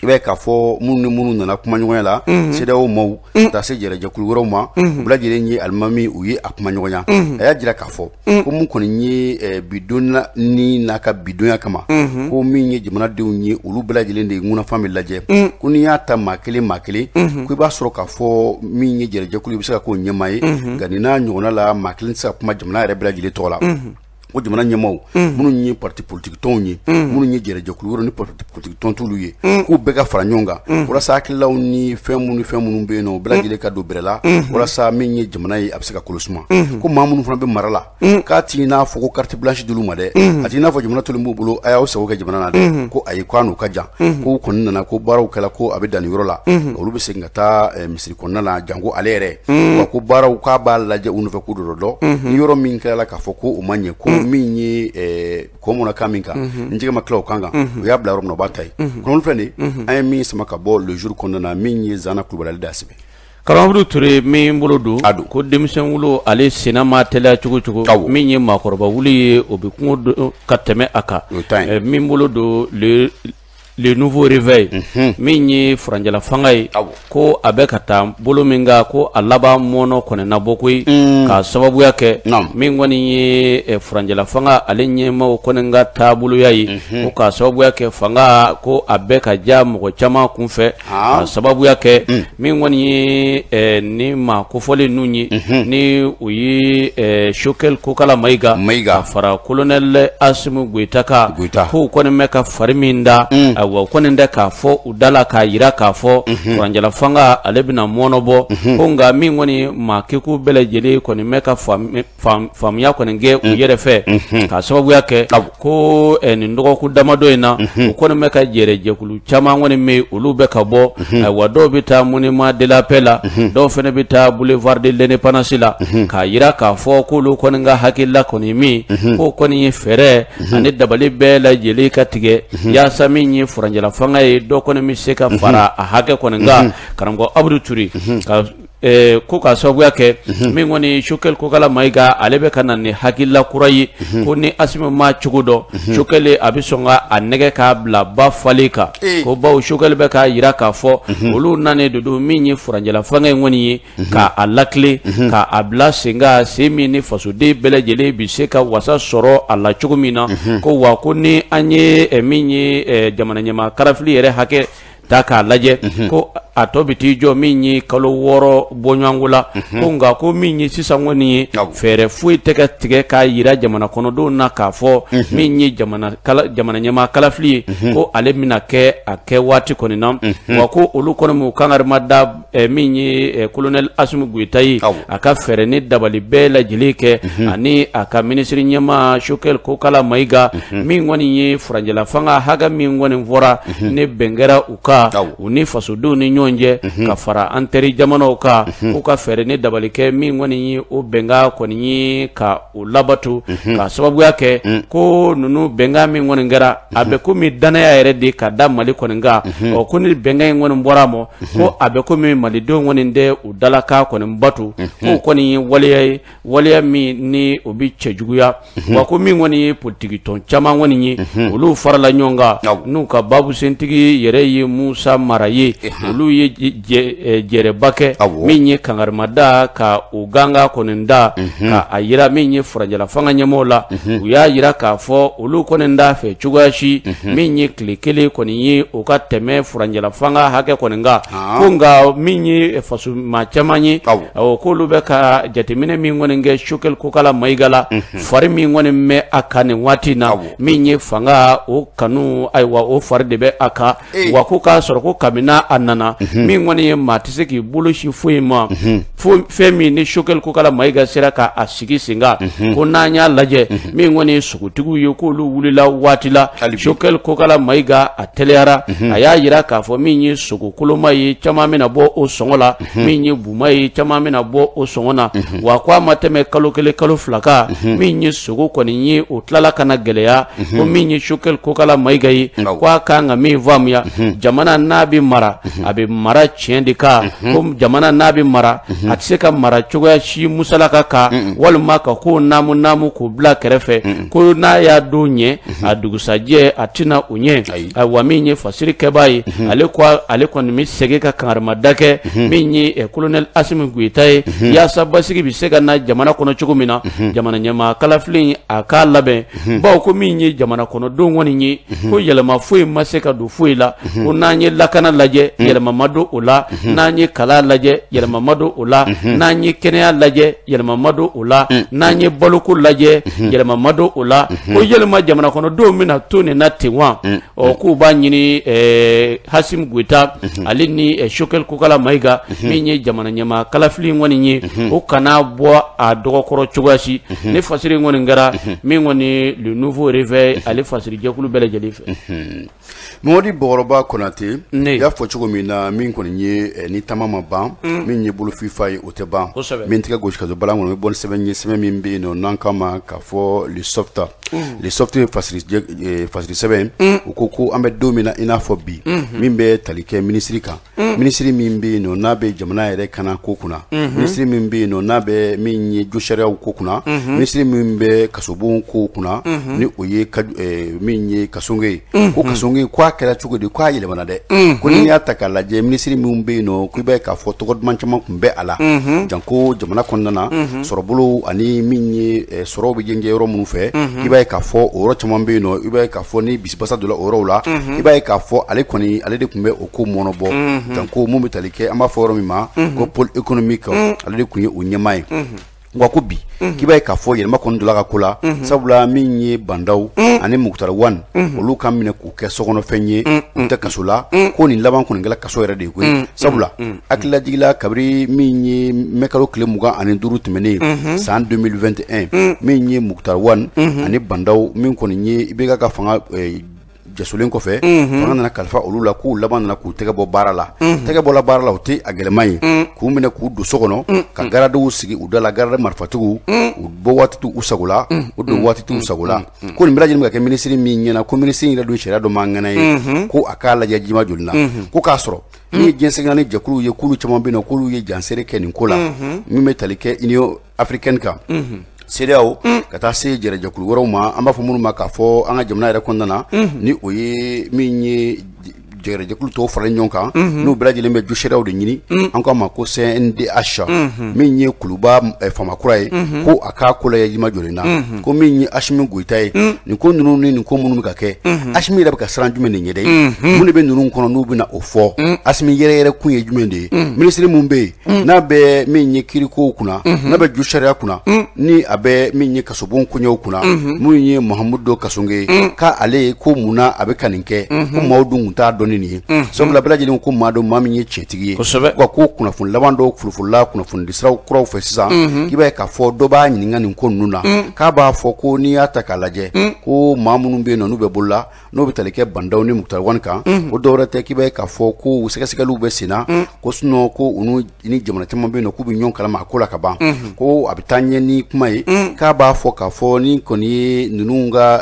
I b'a ye k'a fɔ minnu ni minnu nana kumaɲɔgɔnya la, CEDEAO maaw ka taa se jɛrɛjɛkulu wɛrɛw ma, u bɛɛ lajɛlen ye alimami, u ye a kumaɲɔgɔnya. A y'a jira k'a fɔ ko mun kɔni ye bidon ni n'a ka bidonya kama, ko min ye jamanadenw ye, olu bɛɛ lajɛlen de ye ŋunafan bɛ lajɛ. Ko n'i y'a ta maa kelen maa kelen, ko i b'a sɔrɔ k'a fɔ min ye jɛrɛjɛkulu, i bɛ se ka k'o ɲɛmaa ye, nka nin n'a ɲɔgɔnna la, maa kelen tɛ se ka kuma jamana yɛrɛ bɛɛ lajɛlen tɔgɔ la. Ko jamana ɲɛmaaw minnu ye parti politique tɔnw ye, minnu ye jɛrɛjɛkulu wɛrɛw ni parti politique tɔn t'olu ye, k'u bɛɛ ka fara ɲɔgɔn kan walasa hakililaw ni fɛn minnu ni fɛn minnu bɛ yen nɔ, u bɛɛ lajɛlen ka don bɛrɛ la walasa min ye jamana ye, a bɛ se ka kolo suma. Ko maa minnu fana bɛ mara la, k'a t'i n'a fɔ ko carte blanche d'olu ma dɛ, a t'i n'a fɔ jamana tolen b'u bolo, a y'aw sago kɛ jamana na dɛ. Ko ayi, k'a n'u ka jan, k'u kɔni nana, ko baaraw kɛla, ko a bɛ dan nin yɔrɔ la, olu bɛ segin ka taa misiri kɔnɔna la, janko ale yɛrɛ wa. Ko baaraw, k'a b'a lajɛ u nɔfɛ, k'u dɔ dɔn ni yɔrɔ min kɛra la k'a fɔ ko o ma ɲɛ, ko min ye kɔ mɔnna kan min kan, n jɛgɛ ma tila o kan kan, u y'a bila yɔrɔ min na, u b'a ta yen. Kunnafoni filɛ nin, an ye min sama ka bɔ Le Jour kɔnɔna na, min ye Zana Kulubali ale de y'a sɛbɛn. Karamɔgɔ Ture, min bolo don, ko denmisɛn wolo ale senna ma teliya cogo cogo, min ye maakɔrɔba wuli ye, o bɛ kungo ka tɛmɛ a kan. Min bolo don Le Nouveau Réveil, min ye furanjɛla fanga ye, ko a bɛ ka taa bolo min kan, ko a laban mɔnɔ kɔni na bɔ koyi, k'a sababuya kɛ min kɔni ye furanjɛla fanga ale ɲɛmaaw kɔni ka taaboloya ye, ko k'a sababuya kɛ fanga, ko a bɛ ka ja mɔgɔ caman kunfɛ, k'a sababuya kɛ min kɔni ye ni maa kofɔlen ninnu ye, ni o ye Choguel Kokala Mayiga ka fara colonel Assimi Goïta kan, k'u kɔni bɛ ka fari min da, ayiwa, kɔni tɛ k'a fɔ u da la k'a jira k'a fɔ furanjɛla fanga ale bɛna mɔnɔ bɔ. Ko nka min kɔni maa keko bɛɛ lajɛlen kɔni bɛ ka faamuya kɔni kɛ u yɛrɛ fɛ, k'a sababuya kɛ ko nin dɔgɔkun damadɔ in na, u kɔni bɛ ka jɛrɛjɛkulu caman kɔni bɛ yen, olu bɛ ka bɔ. Ayiwa, dɔw bɛ taa monument de la paix la, dɔw fana bɛ taa boulevard de l'indépendance la, k'a jira k'a fɔ k'olu kɔni ka hakilila kɔni min k'o kɔni ye fɛɛrɛ ani dabali bɛɛ lajɛlen ka tigɛ yaasa min ye furanjɛla fanga ye, dɔ kɔni bɛ se ka fara a hakɛ kɔni kan. Karamɔgɔ Abudu Ture, ko k'a sababuya kɛ min kɔni Choguel Kokala Mayiga ale bɛ ka na ni hakilila kura ye, ko ni Assimi ma cogo dɔn, Choguel a bɛ sɔn ka a nɛgɛ k'a bila ba falen kan. Ko bawo Choguel bɛ k'a jira k'a fɔ olu nanen de don min ye furanjɛla fanga in kɔni ye, k'a lakile, k'a bila sen kan, sen min ni fasoden bɛɛ lajɛlen bɛ se ka wasa sɔrɔ a la cogo min na. Ko wa ko ni an ye min ye jamana ɲɛmaa kalafili yɛrɛ hakɛ ta k'a lajɛ, ko a tɔ bɛ t'i jɔ min ye kalo 6 bɔɲɔgɔnko la. Ko nka ko min ye sisan kɔni ye, fɛɛrɛ foyi tɛ ka tigɛ k'a jira jamana kɔnɔdenw na k'a fɔ min ye jamana ɲɛmaa kalafili ye, ko ale bɛna kɛ a kɛ waati kɔni na. Wa ko olu kɔni m'u kangarima da min ye colonel Assimi Goïta ye, a ka fɛɛrɛ ni dabali bɛɛ lajɛlen kɛ, ani a ka minisiri ɲɛmaa Choguel Kokala Mayiga, min kɔni ye furanjɛla fanga hakɛ min kɔni fɔra ne bɛn kɛra u kan, u ni fasodenw ni ɲɔgɔn cɛ, ka fara an teri jamanaw kan, k'u ka fɛɛrɛ ni dabali kɛ min kɔni ye o bɛnkan kɔni ye ka o labato, ka sababuya kɛ ko ninnu bɛnkan min kɔni kɛra, a bɛ komi danaya yɛrɛ de ka da Mali kɔni kan. Ɔ, ko ni bɛnkan in kɔni bɔra a ma, ko a bɛ komi malidenw kɔni tɛ u dalakan kɔni bato, k'o kɔni ye waleya ye, waleya min ni o bɛ cɛjuguya. Wa ko min kɔni ye politiki tɔn caman kɔni ye, olu farala ɲɔgɔn kan n'u ka babusentigi yɛrɛ ye Musa Mara ye, olu ye ye jɛrɛba kɛ min ye kangarimada ka u ganga kɔni da ka a yira min ye furancɛla fanga ɲɛmɔgɔw la u y'a yira k'a fɔ olu kɔni t'a fɛ cogoya si min ye tile kelen kɔni ye o ka tɛmɛ furancɛla fanga hakɛ kɔni kan ko nka min ye faso maa caman ye k'olu bɛ ka jateminɛ min kɔni kɛ Choguel Kokala Mayiga la fari min kɔni bɛ a kan nin waati na min ye fanga o kanu ayiwa o fari de bɛ a kan wa ko k'a sɔrɔ ko kabini a nana min kɔni ye maa tɛ se k'i bolo si foyi ma fo fɛn min ni Choguel Kokala Mayiga sera k'a sigi sen kan ko n'an y'a lajɛ min kɔni ye sogotigiw ye k'olu wulila waati la Choguel Kokala Mayiga a teliyara a y'a yira k'a fɔ min ye sogo koloma ye caman bɛna bɔ o sɔngɔ la min ye buma ye caman bɛna bɔ o sɔngɔ na wa ko a ma tɛmɛ kalo kelen kalo fila kan min ye sogo kɔni ye o tilala ka na gɛlɛya ko min ye Choguel Kokala Mayiga ye ko a kan ka min faamuya jamana n'a bɛ mara a bɛ mara tiɲɛ de kan ko jamana n'a bɛ mara a tɛ se ka mara cogoya si musalaka kan walima ka ko naamu naamu k'o bila kɛrɛfɛ ko n'a y'a don ɲɛ a dugusajɛ a tɛna o ɲɛ ayiwa min ye fasiri kɛbaa ye ale ko ale kɔni bɛ segin ka kangarimada kɛ min ye colonel Assimi Goïta ye yaasa basigi bɛ se ka na jamana kɔnɔ cogo min na jamana ɲɛmaa kalafili a k'a labɛn bawo ko min ye jamana kɔnɔdenw kɔni ye ko yɛlɛma foyi ma se ka don foyi la ko n'an ye lakana lajɛ yɛlɛma ma don o la n'an ye kalan lajɛ yɛlɛma ma don o la n'an ye kɛnɛya lajɛ yɛlɛma ma don o la n'an ye baloko lajɛ yɛlɛma ma don o la ko yɛlɛma jamana kɔnɔdenw bɛna to nin na ten wa ɔ k'u b'a ɲini Assimi Goïta ale ni Choguel Kokala Mayiga min ye jamana ɲɛmaa kalafili kɔni ye o kana bɔ a dɔgɔkɔrɔ cogoya si ni fasiri kɔni kɛra min kɔni le nouveau réveil ale fasiri jɛkulu bɛɛ lajɛlen fɛ. Mamadi Bɔkɔrɔba Konate i y'a fɔ cogo min na min kɔni ye ni taama ma ban min ye bolo fifa ye o tɛ ban min tɛgɛ gosi ka don balan kɔnɔ bɛ bɔ ni sɛbɛn ye sɛbɛn min bɛ yen nɔ n'an k'a ma k'a fɔ le soft le soft ye fasiri sɛbɛn u ko an bɛ don min na i n'a fɔ bi min bɛ tali kɛ minisiri kan minisiri min bɛ yen nɔ n'a bɛ jamana yɛrɛ kana ko kunna minisiri min bɛ yen nɔ n'a bɛ min ye josariyaw ko kunna minisiri min bɛ kasobon ko kunna ni o ye min ye Kassogué ye ko Kassogué ko a kɛra cogo di ko a yɛlɛmana dɛ ko n'i y'a ta k'a lajɛ minisiri min bɛ yen nɔ k'i b'a ye k'a fɔ tɔgɔ duman caman tun bɛ a la janko jamana kɔnɔna na sɔrɔbolo ani min ye sɔrɔw bɛ jɛnjɛ yɔrɔ minnu fɛ i b'a ye k'a fɔ o yɔrɔ caman bɛ yen nɔ i b'a ye k'a fɔ ni bisibasa donna o yɔrɔw la i b'a ye k'a fɔ ale kɔni ale de tun bɛ o ko mɔnɔbɔ janko mun bɛ tali kɛ an b'a fɔ yɔrɔ min ma ko pôle économique ale de tun ye o ɲɛmaa ye wa ko bi k'i b'a ye k'a fɔ yɛlɛma kɔni donna ka ko la sabula min ye Bah N'Daw ani Moctar Ouane olu ka minɛ k'u kɛ sokɔnɔfɛn ye u tɛ kaso la ko nin laban kɔni kɛra kaso yɛrɛ de ye koyi sabula hakililajigila kabiri min ye mɛkalo tile 25 tɛmɛnen san 2021 min ye Moctar Ouane ani Bah N'Daw min kɔni ye IBK ka fanga jasolen kɔfɛ fanga nana kalifa olu la k'u laban nana k'u tɛgɛ bɔ baara la tɛgɛ bɔla baara la o tɛ a gɛlɛman ye k'u minɛ k'u don so kɔnɔ ka garadiw sigi u da la garade marifatigiw u bɔ waati t'u sago la u don waati t'u sago la ko nin bɛɛ lajɛlen bɛ ka kɛ minisiri min ɲɛna ko minisiri yɛrɛ dun sariya dɔ man ŋana ye ko a k'a lajɛ jima joli na ko k'a sɔrɔ min ye diɲɛ seleke naani jɛkuluw ye k'olu caman bɛ yen nɔ k'olu ye jansere kɛ nin ko la min bɛ tali kɛ Union africaine kan CEDEAO ka taa se jɛrɛjɛkulu wɛrɛw ma an b'a fɔ minnu ma k'a fɔ an ka jamana yɛrɛ kɔnɔna na ni o ye min ye jɛrɛjɛkulu tɔw faralen ɲɔgɔn kan n'u bɛɛ lajɛlen bɛ josariyaw de ɲini an k'a ma ko CNDH min ye Kuluba faama kura ye ko a k'a ko lajɛ jima joli na ko min ye Assimi Goïta ye nin ko ninnu ni nin ko minnu bɛ ka kɛ Assimi yɛrɛ bɛ ka siran jumɛn de ɲɛ dɛ mun de bɛ ninnu kɔnɔ n'u bɛna o fɔ Assimi yɛrɛ yɛrɛ kun ye jumɛn de ye minisiri mun bɛ yen n'a bɛ min ye kirikow kunna n'a bɛ josariya kunna ni a bɛ min ye kasobon koɲɛw kunna mun ye Mahamudu Kassogué ye k'ale ko munna a bɛ ka nin kɛ ko maaw dun tun t'a dɔn ni nin ye sabula bɛɛ lajɛlen ko maa dɔn maa min ye tiɲɛtigi ye wa ko kunnafoni laban dɔw fulufulula kunnafonidi siraw kuraw fɛ sisan k'i b'a ye k'a fɔ dɔ b'a ɲininka nin ko ninnu na k'a b'a fɔ ko n'i y'a ta k'a lajɛ ko maa minnu bɛ yen nɔ n'u bɛ bolola n'o bɛ tali kɛ Bah N'Daw ni Moctar Ouane kan o dɔwɛrɛ tɛ k'i b'a ye k'a fɔ ko u sɛgɛsɛgɛliw bɛ sen na ko sinon ko u ni jamana caman bɛ yen nɔ k'u bɛ ɲɔgɔn kalama a ko la ka ban ko a bɛ taa ɲɛ ni kuma ye k'a b'a fɔ k'a fɔ ni kɔni ye ninnu ka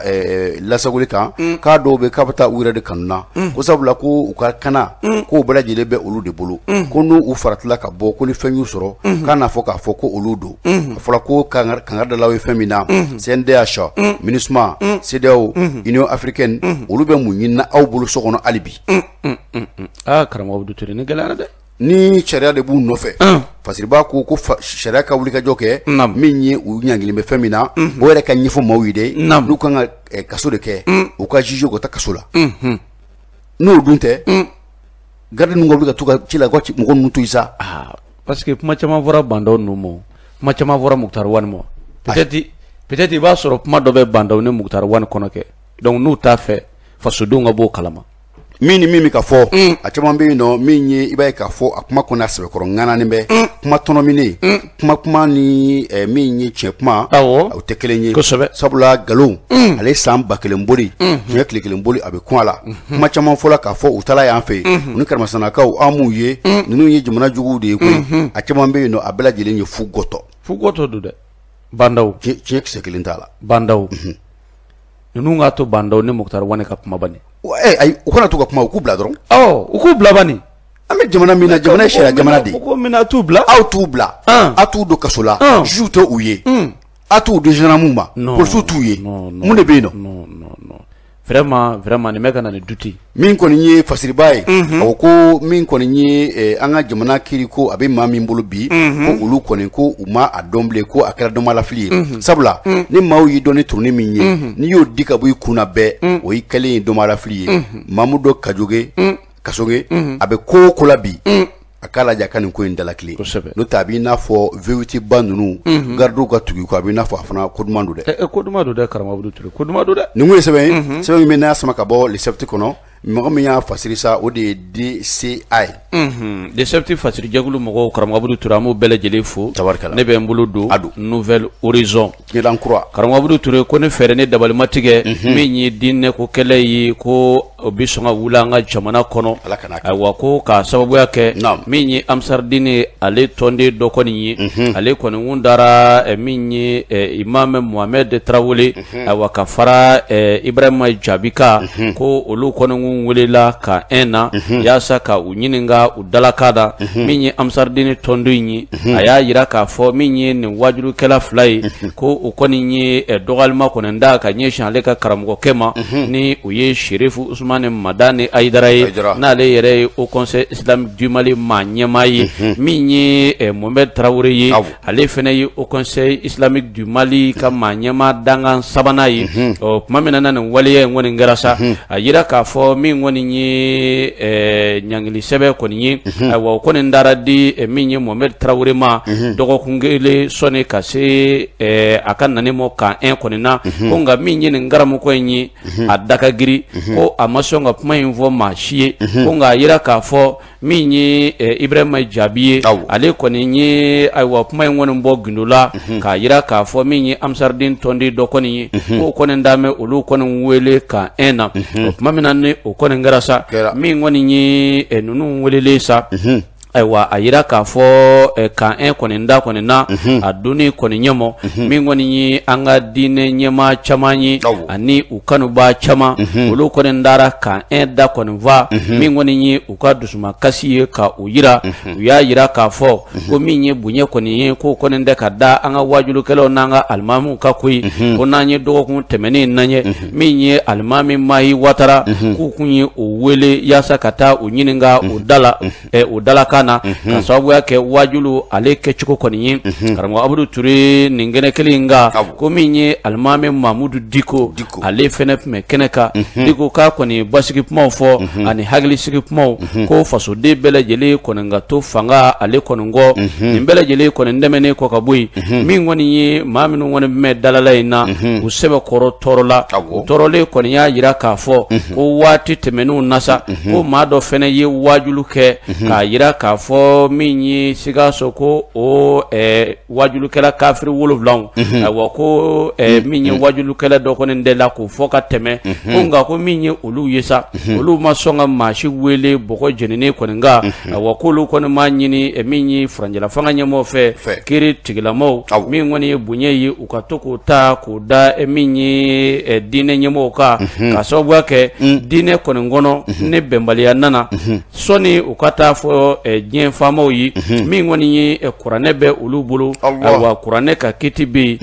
lasagoli kan k'a dɔw bɛ k'a bɛ taa u yɛrɛ de kanu na ko sabula ko u ka kana k'o bɛɛ lajɛlen bɛ olu de bolo ko n'u u faratila ka bɔ ko ni fɛn y'u sɔrɔ k'a n'a fɔ k'a fɔ ko olu don a fɔra ko kangaridalaw ye fɛn min na CNDH MINUSMA CEDEAO Union africaine olu bɛ mun ɲini aw bolo so kɔnɔ hali bi aa karamɔgɔ Abudu Ture ni gɛlɛyara dɛ ni sariya de b'u nɔfɛ Fasiriba ko ko sariya ka wulikajɔ kɛ min ye u ɲangilen bɛ fɛn min na o yɛrɛ ka ɲɛfɔ maaw ye dɛ n'u kan ka kaso de kɛ u ka juge ka taa kaso la n'o dun tɛ garde ninnu ka wuli ka t'u ka ci la ka mɔgɔ ninnu to yen sa parce que kuma caman fɔra Bah N'Daw ninnu ma kuma caman fɔra Moctar Ouane ma peut-être i b'a sɔrɔ kuma dɔ bɛ Bah N'Daw ni Moctar Ouane kɔnɔ kɛ donc n'u t'a fɛ fasodenw ka b'o kalama min ni min bɛ ka fɔ a caman bɛ yen nɔ min ye i b'a ye k'a fɔ a kuma kɔni a sɛbɛkɔrɔ ŋananen bɛ kuma tɔnɔminen kuma ni min ye tiɲɛ kuma o tɛ kelen ye kosɛbɛ sabula nkalon ale san 1000 boli tiɲɛ tile kelen boli a bɛ kun a la kuma caman fɔla k'a fɔ u taala yan fɛ yen u ni karamasannakaw an m'u ye ninnu ye jamana juguw de ye koyi a caman bɛ yen nɔ a bɛɛ lajɛlen ye fu gɔtɔ fu gɔtɔ don dɛ Bah N'Daw tiɲɛ kisɛ kelen t'a la Bah N'Daw ninnu k'a to Bah N'Daw ni Moctar Ouane ka kuma bani ayi u kana to ka kuma u k'u bila dɔrɔn u k'u bila bani an bɛ jamana min na jamana ye sariya jamana de ye ko min na t'u bila aw t'u bila aw t'u don kaso la juge tɛ u ye aw t'u di gendarme ma polisiw t'u ye mun de bɛ yen nɔ non vraiment vraiment nin bɛ ka na ni doute min kɔni ye Fasiriba ye a ko ko min kɔni ye an ka jamana kiiri ko a bɛ maa min bolo bi ko olu kɔni ko u ma a dɔn bilen ko a kɛra dɔnbaalafili ye sabula ni maaw y'i dɔn ni turunin min ye n'i y'o di ka bɔ i kun na bɛɛ o y'i kɛlen ye dɔnbaalafili ye Mamudu Kajoge Kasoge a bɛ ko o ko la bi a k'a lajɛ a ka nin ko in dalakile n'o tɛ a b'i n'a fɔ V8 ba ninnu gardiw ka tugu i kɔ a b'i n'a fɔ a fana ko duman don dɛ ko duman don dɛ karamɔgɔ Abudu Ture ko duman don dɛ nin kun ye sɛbɛn ye sɛbɛn min bɛ n'a sama ka bɔ Le 7 kɔnɔ mɔgɔ min y'a fasiri sa o de ye DCA ye Le 7 fasiri jɛkulu mɔgɔw karamɔgɔ Abudu Ture an b'u bɛɛ lajɛlen fo ne bɛ n bolo don Nouvel Horizon Ɲɛdan kura karamɔgɔ Abudu Ture ko ni fɛɛrɛ ni dabali ma tigɛ min ye diinɛ ko kɛlɛ ye ko o bɛ sɔn ka wuli an ka jamana kɔnɔ ayiwa ko k'a sababuya kɛ min ye Ansar Dine ale tɔnden dɔ kɔni ye ale kɔni kun dara min ye Imam Mohamed Tarawele ayiwa ka fara Ibrahima Jaabi kan ko olu kɔni kun welela ka un na yaasa ka u ɲininka u dalakan da min ye Ansar Dine tɔnden ye a y'a jira k'a fɔ min ye nin wajulukɛla fila ye ko o kɔni ye dɔgɔyalima kɔni da ka ɲɛsin ale ka karamɔgɔkɛ ma ni o ye Serifu Usumani Madani Ayidara ye n'ale yɛrɛ ye Haut Conseil islamique du Mali maa ɲɛmaa ye min ye Mohamed Tarawele ye ale fana ye Haut Conseil islamique du Mali ka maa ɲɛmaa dankan sabanan ye ɔ tuma min na nin waleya in kɔni kɛra sa a jira k'a fɔ min kɔni ye ɲangili sɛbɛn kɔni ye ayiwa o kɔni dara di min ye Mohamed Tarawele ma dɔgɔkun kelen sɔnni ka se a ka nani ma camp 1 kɔni na ko nka min ye nin karamɔgɔ in ye a da ka girin ko a ma sɔn ka kuma in fɔ maa si ye ko nka a jira k'a fɔ min ye Ibrahima Jaabi ye ale kɔni ye ayiwa kuma in kɔni bɔ gundo la k'a jira k'a fɔ min ye Ansar Dine tɔnden dɔ kɔni ye k'o kɔni d'a olu kɔni wele camp 1 na o tuma min na ni o kɔni kɛra sa min kɔni ye ninnu welelen sa ayiwa a jira k'a fɔ camp 1 kɔni da kɔni na a donni kɔni ɲɛmɔ min kɔni ye an ka diinɛ ɲɛmaa caman ye ani u kanubaa caman olu kɔni dara camp 1 da kɔni fa min kɔni ye u ka dusumakasi ye ka u jira u y'a jira k'a fɔ ko min ye bonya kɔni ye k'o kɔni tɛ ka da an ka wajulukɛlaw n'an ka alimamiw kan koyi ko n'an ye dɔgɔkun tɛmɛnen lajɛ min ye alimami Mahi Watara k'u kun ye o wele yaasa ka taa u ɲininka o da la o dalakan na ka sababuya kɛ wajulu ale kɛcogo kɔni ye karamɔgɔ Abudu Ture nin kɛnɛ kelen in kan ko min ye alimami Mamudu Diko ale fɛnɛ tun bɛ kɛnɛ kan Diko k'a kɔni basigi kumaw fɔ ani hakilisigi kumaw ko fasoden bɛɛ lajɛlen kɔni ka to fanga ale kɔni kɔ nin bɛɛ lajɛlen kɔni tɛmɛnen kɔ ka bɔ yen min kɔni ye maa minnu kɔni bɛ dalala in na u sɛbɛkɔrɔ tɔɔrɔ la u tɔɔrɔlen kɔni y'a jira k'a fɔ ko waati tɛmɛnenw na sa ko maa dɔ fɛnɛ ye wajulu kɛ k'a jira k'a k'a fɔ min ye Sikaso ko o wajulukɛla kafiri 7 ayiwa ko min ye wajulukɛla dɔ kɔni delila k'o fɔ ka tɛmɛ ko nka ko min ye olu ye sa olu ma sɔn ka maa si wele bɔgɔ jeninen kɔni kan ayiwa k'olu kɔni m'a ɲini min ye furancɛla fanga ɲɛmɔgɔ fɛ kiri tigilamɔgɔw min kɔni ye bonya ye u ka to k'o ta k'o da min ye diinɛ ɲɛmɔgɔw kan ka sababuya kɛ diinɛ kɔni kɔnɔ ni bɛnbaliya nana sɔnni u ka taa fɔ diɲɛ faamaw ye min kɔni ye kuranɛ bɛ olu bolo ayiwa kuranɛ ka kiti bɛ yen